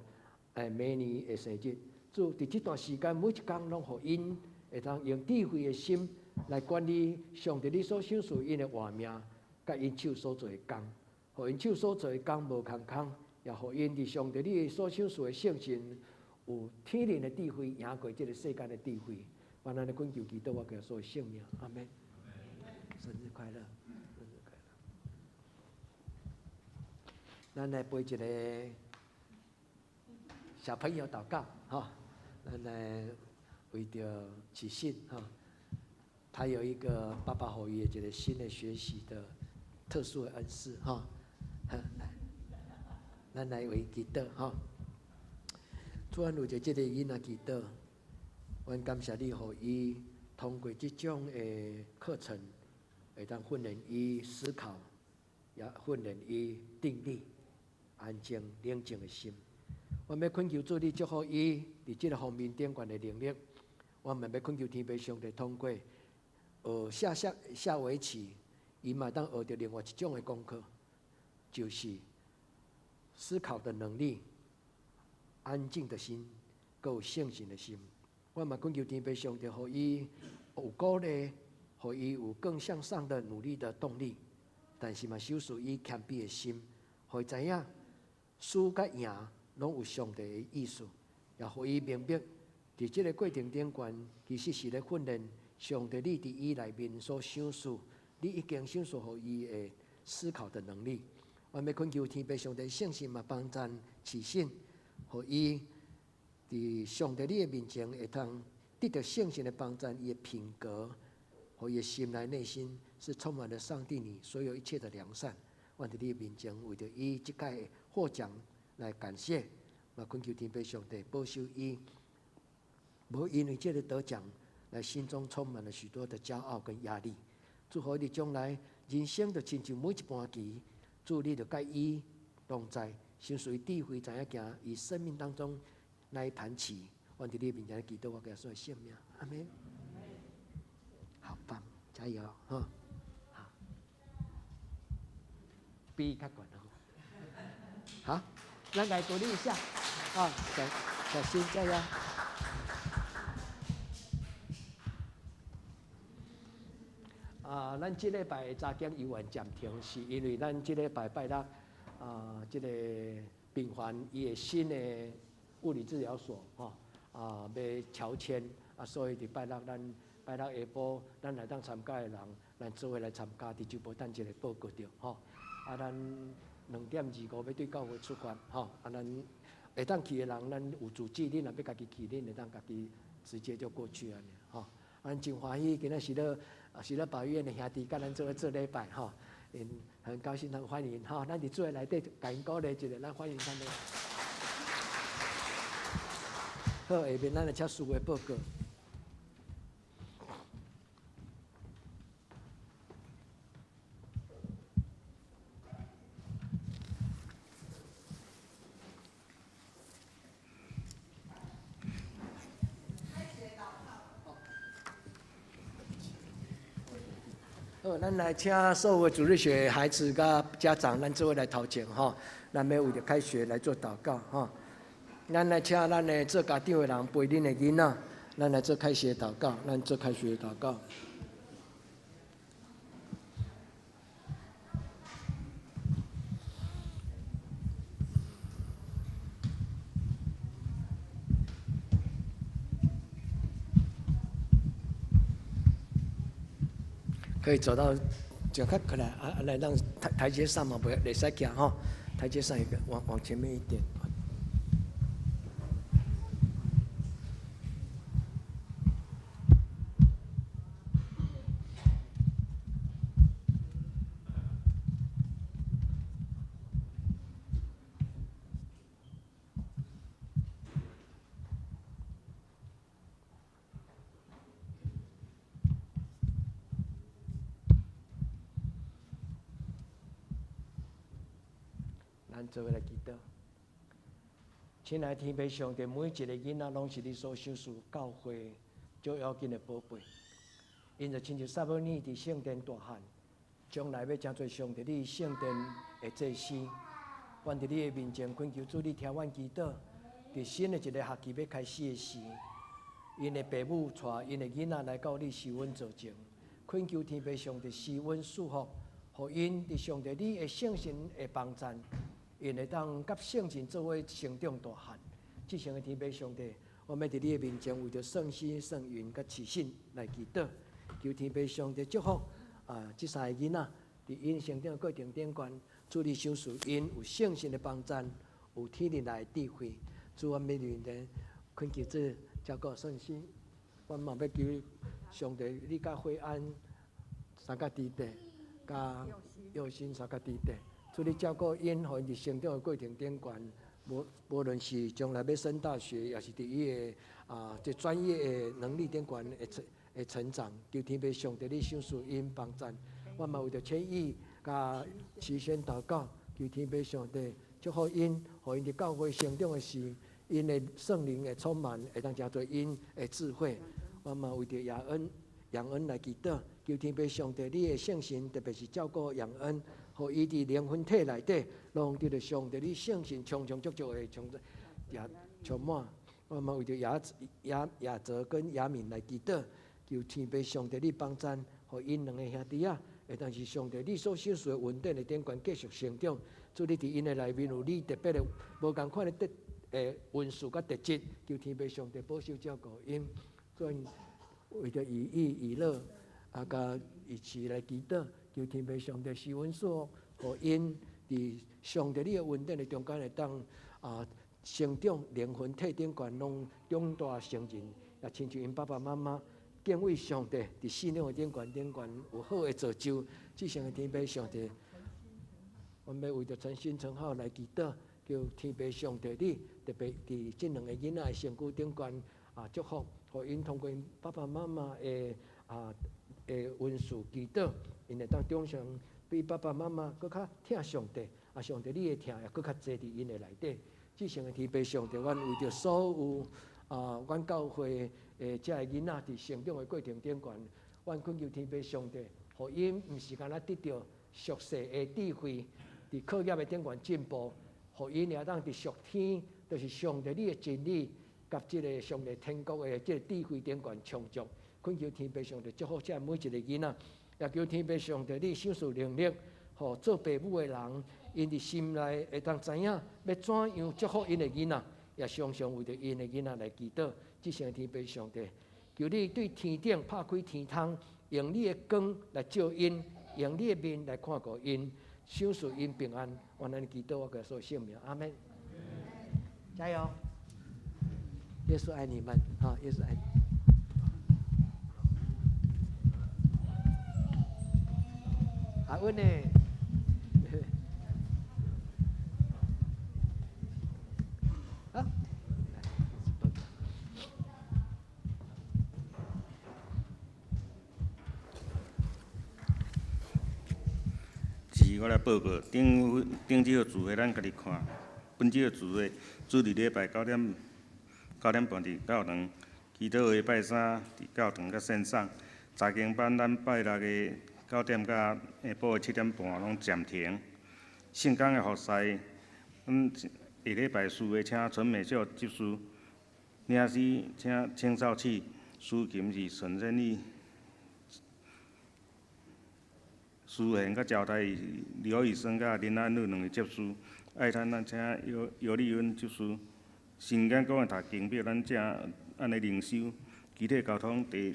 明年的生日。主，佇這段時間每一工攏予𪜶會當用智慧的心來管理上帝你所賞賜𪜶的活命，佮𪜶手所做的工，予𪜶手所做的工無空空，也予𪜶佇上帝你所賞賜的聖神有天靈的智慧，贏過這个世間的智慧。願咱的懇求祈禱，我耶穌的聖名，阿門。生日快樂，生日快樂。咱來陪一个小朋友禱告，哈，咱來為著啟信，哈，他有一個爸爸予伊的一个新的學習的特殊的恩賜，哈，來，咱來為祈禱，哈。主，阮為著這个囡仔祈禱，阮感謝你，予伊通過這種的課程，會當訓練伊思考，也訓練伊定力、安靜、冷靜的心。阮欲懇求主，你祝福伊佇這个方面頂懸的能力。阮嘛欲懇求天父上帝通過學下下下圍棋，伊嘛當學著另外一種的功課，就是思考的能力、安靜的心，閣有聖神的心。阮嘛懇求天父上帝，予伊有鼓勵，予伊有更向上的努力的動力。但是嘛，賞賜伊謙卑的心，予伊知影輸佮贏攏有上帝的意思，也予伊明白，佇這个過程頂懸，其實是咧訓練上帝你佇伊內面所賞賜，你已經賞賜予伊的思考的能力。阮欲懇求天父上帝聖神嘛幫贊啟信，予伊佇上帝你的面前會通得著聖神的幫贊，伊的品格予伊的心內內心是充滿了上帝你所有一切的良善。阮佇你的面前為著伊這擺獲獎來感謝，嘛懇求天父上帝保守伊，無因為這个得獎來心中充滿了許多的驕傲跟壓力。祝福伊將來人生就親像每一盤棋，主你就佮伊同在，賞賜伊智慧，知影行伊生命當中那一盤棋。阮佇你面前祈禱，我耶穌的聖名，阿門。好棒，加油哈！好，比較懸哦。好，咱來鼓勵一下，啊，小小心加油。啊，咱這禮拜查經猶原暫停，是因為咱這禮拜拜六啊，這个病患伊的新的物理治療所，吼，啊，欲喬遷啊，所以佇拜六咱拜六下晡，咱來當參加的人，咱做伙來參加，佇周報等一个報告著，吼。啊，咱2點25欲對教會出發，吼。啊，咱會當去的人，咱有住址，恁若欲家己去，恁會當家己直接就過去按呢，吼。咱真歡喜，今仔是咧是咧保育院的兄弟，佮咱做伙做禮拜，吼。𪜶很高興，很歡迎，吼。咱佇主的內底，共𪜶鼓勵一下，咱歡迎他們。好，下面咱來請書的報告。好，咱來請所有的主日學孩子佮家長，咱做伙來頭前吼，咱欲為著開學來做禱告吼。咱來請咱的做家長的人陪恁的囡仔，咱來做開學禱告，咱做開學禱告。可以走到就較過來啊，來讓台階上嘛，袂使徛吼，台階上一個，往前面一點。咱做伙來祈禱。親愛天父上帝，每一个囡仔攏是你所賞賜教會最要緊的寶貝。𪜶就親像撒母耳佇聖殿大漢，將來欲成做上帝你聖殿的祭司。阮佇你的面前懇求主，你聽阮祈禱。佇新的一个學期欲開始的時，𪜶的爸母帶𪜶的囡仔來到你施恩座前，懇求天父上帝施恩賜福，予𪜶佇上帝你的聖神的幫贊，𪜶會當佮聖神做伙成長大漢。至聖的天父上帝，我欲佇你的面前為著聖心、聖雲佮慈信來祈禱，求天父上帝祝福啊！這三个囡仔佇𪜶成長的過程頂懸，主你賞賜𪜶有聖神的幫贊，有天靈來的智慧。主，阮欲認真懇求主照顧聖心，阮嘛欲求上帝，你佮惠安三个弟弟，佮佑心三个弟弟，主你照顧𪜶，予𪜶佇成長的過程頂懸，無論是將來欲升大學，抑是佇伊的啊這專業的能力頂懸會成長，求天父上帝你賞賜𪜶幫贊。我嘛為著千億佮齊宣禱告，求天父上帝祝福𪜶，予𪜶佇教會成長的時，𪜶的聖靈會充滿，會當成做𪜶的智慧。我嘛為著亞恩、楊恩來祈禱，求天父上帝你的聖神，特別是照顧楊恩，予伊佇靈魂體內底，攏得著上帝你聖神充充足足的充也充滿。我嘛為著亞澤跟亞敏來祈禱，求天父上帝你幫贊，予𪜶兩个兄弟仔，會當是上帝你所賞賜的恩典的頂懸繼續成長。主你佇𪜶的內面有你特別的無仝款的特的恩賜佮特質，求天父上帝保守照顧𪜶。主為著以義以樂啊，佮以慈來祈禱，求天父上帝施恩賜福，予𪜶佇上帝你的恩典的中間會當啊成長，靈魂體頂懸攏長大成人，也親像𪜶爸爸媽媽敬畏上帝，佇信仰的頂懸有好的造就。至聖的天父上帝，阮欲為著陳新陳浩來祈禱，求天父上帝你特別佇這兩个囡仔的身軀頂懸啊祝福，予𪜶通過𪜶爸爸媽媽的啊的恩賜祈禱，𪜶會當長成比爸爸媽媽閣較疼上帝，啊上帝你的疼也閣較濟佇𪜶的內底。至聖的天父上帝，阮為著所有啊，阮教會的這个囡仔佇成長的過程頂懸，阮懇求天父上帝，予𪜶毋是干焦得著屬世的智慧，佇課業的頂懸進步，予𪜶會當佇屬天，就是上帝你的真理，佮這个上帝天國的這个智慧頂懸充足。懇求天父上帝祝福這每一个囡仔，也求天父上帝你賞賜能力，予做爸母的人，𪜶佇心內會當知影欲怎樣祝福𪜶的囡仔，也常常為著𪜶的囡仔來祈禱。至聖天父上帝，求你對天頂拍開天窗，用你的光來照𪜶，用你的面來看顧𪜶，賞賜𪜶平安。願咱祈禱，我耶穌聖名，阿們。加油！耶穌愛你們，哈！耶穌愛你。阿溫呢？啊？是，我來報告，頂頂這個聚會，咱家己看。本這個聚會，主日禮拜9點9點半佇教堂，祈禱會拜三佇教堂佮線上。查經班咱拜六的9點佮下晡的7點半攏暫停。聖工的服侍，阮下禮拜四會請陳美秀執事，領詩請青少契，司琴是陳振義，司弦佮招待是劉以生佮林安樂兩个執事，愛攤咱請尤尤麗恩執事。新間講的讀經表，咱正按呢靈修，肢體交通佇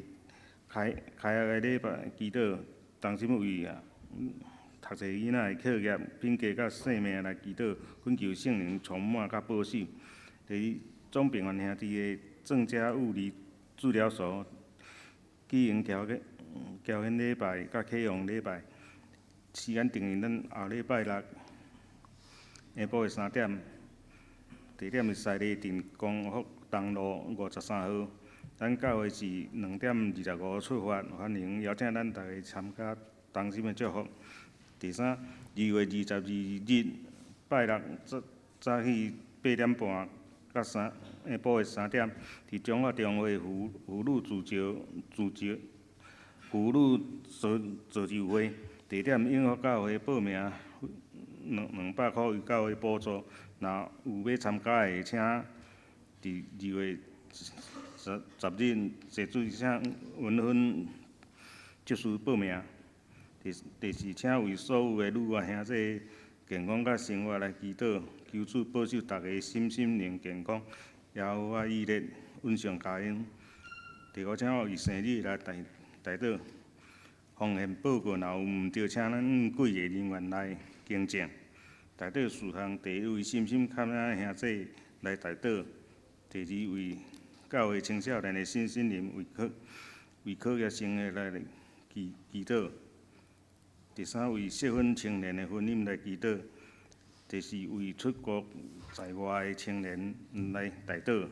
開開學的禮拜祈禱，同心為啊，讀冊囡仔的課業、品格佮生命來祈禱，懇求聖靈充滿佮保守。第二，總平原兄弟的鄭家物理治療所舉行僑獻禮拜佮啟用禮拜，時間定佇咱後禮拜六下晡的3點，地點是西麗鎮光復東路53號。咱教會是2點25出發，歡迎邀請咱逐家參加同心的祝福。第三，2月22日拜六早早起8點半到三下晡的3點，佇彰化中會婦女婦女造就會，地點永福教會報名200箍為教會補助。若有欲參加的，請佇2月10日濟水請文芬執事報名。第四，請為所有的女兒兄姊健康佮生活來祈禱，求主保守逐家身心靈健康，耶和華以勒穩上加恩。第五，請為生日來代禱。奉獻報告若有毋對，請咱櫃的人員來更正。代禱事項，第一為心心坎的兄姊來代禱；第二為教會青少年的身心靈為課業生的來祈禱；第三為適婚青年的婚姻來祈禱；第四為出國在外的青年來代禱；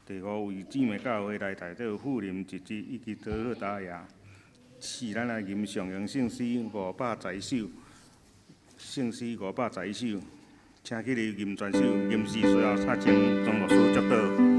第五為姊妹教會來代禱，富林侄子以及德赫達亞。四，咱來吟誦詠聖詩510首，聖詩510首，請起立吟全首，吟詩隨後請莊牧師祝禱。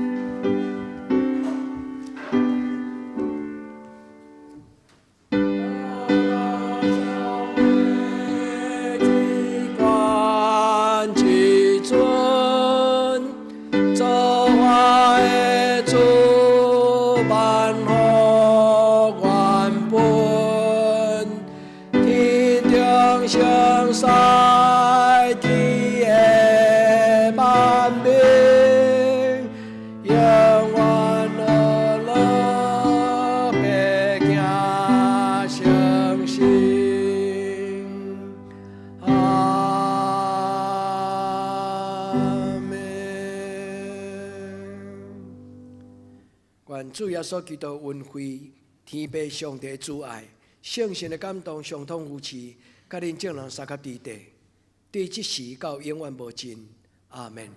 願主耶穌基督恩惠、天父上帝慈愛、聖神的感動、相通扶持，佮恁眾人相佮佇地，對這時到永遠無盡。阿門。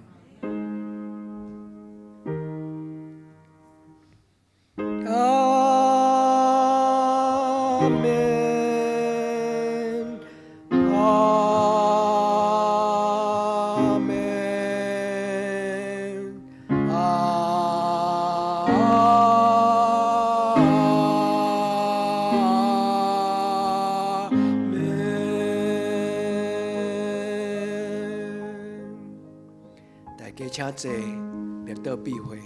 阿門。阿門。阿門。大家請坐，默禱閉會。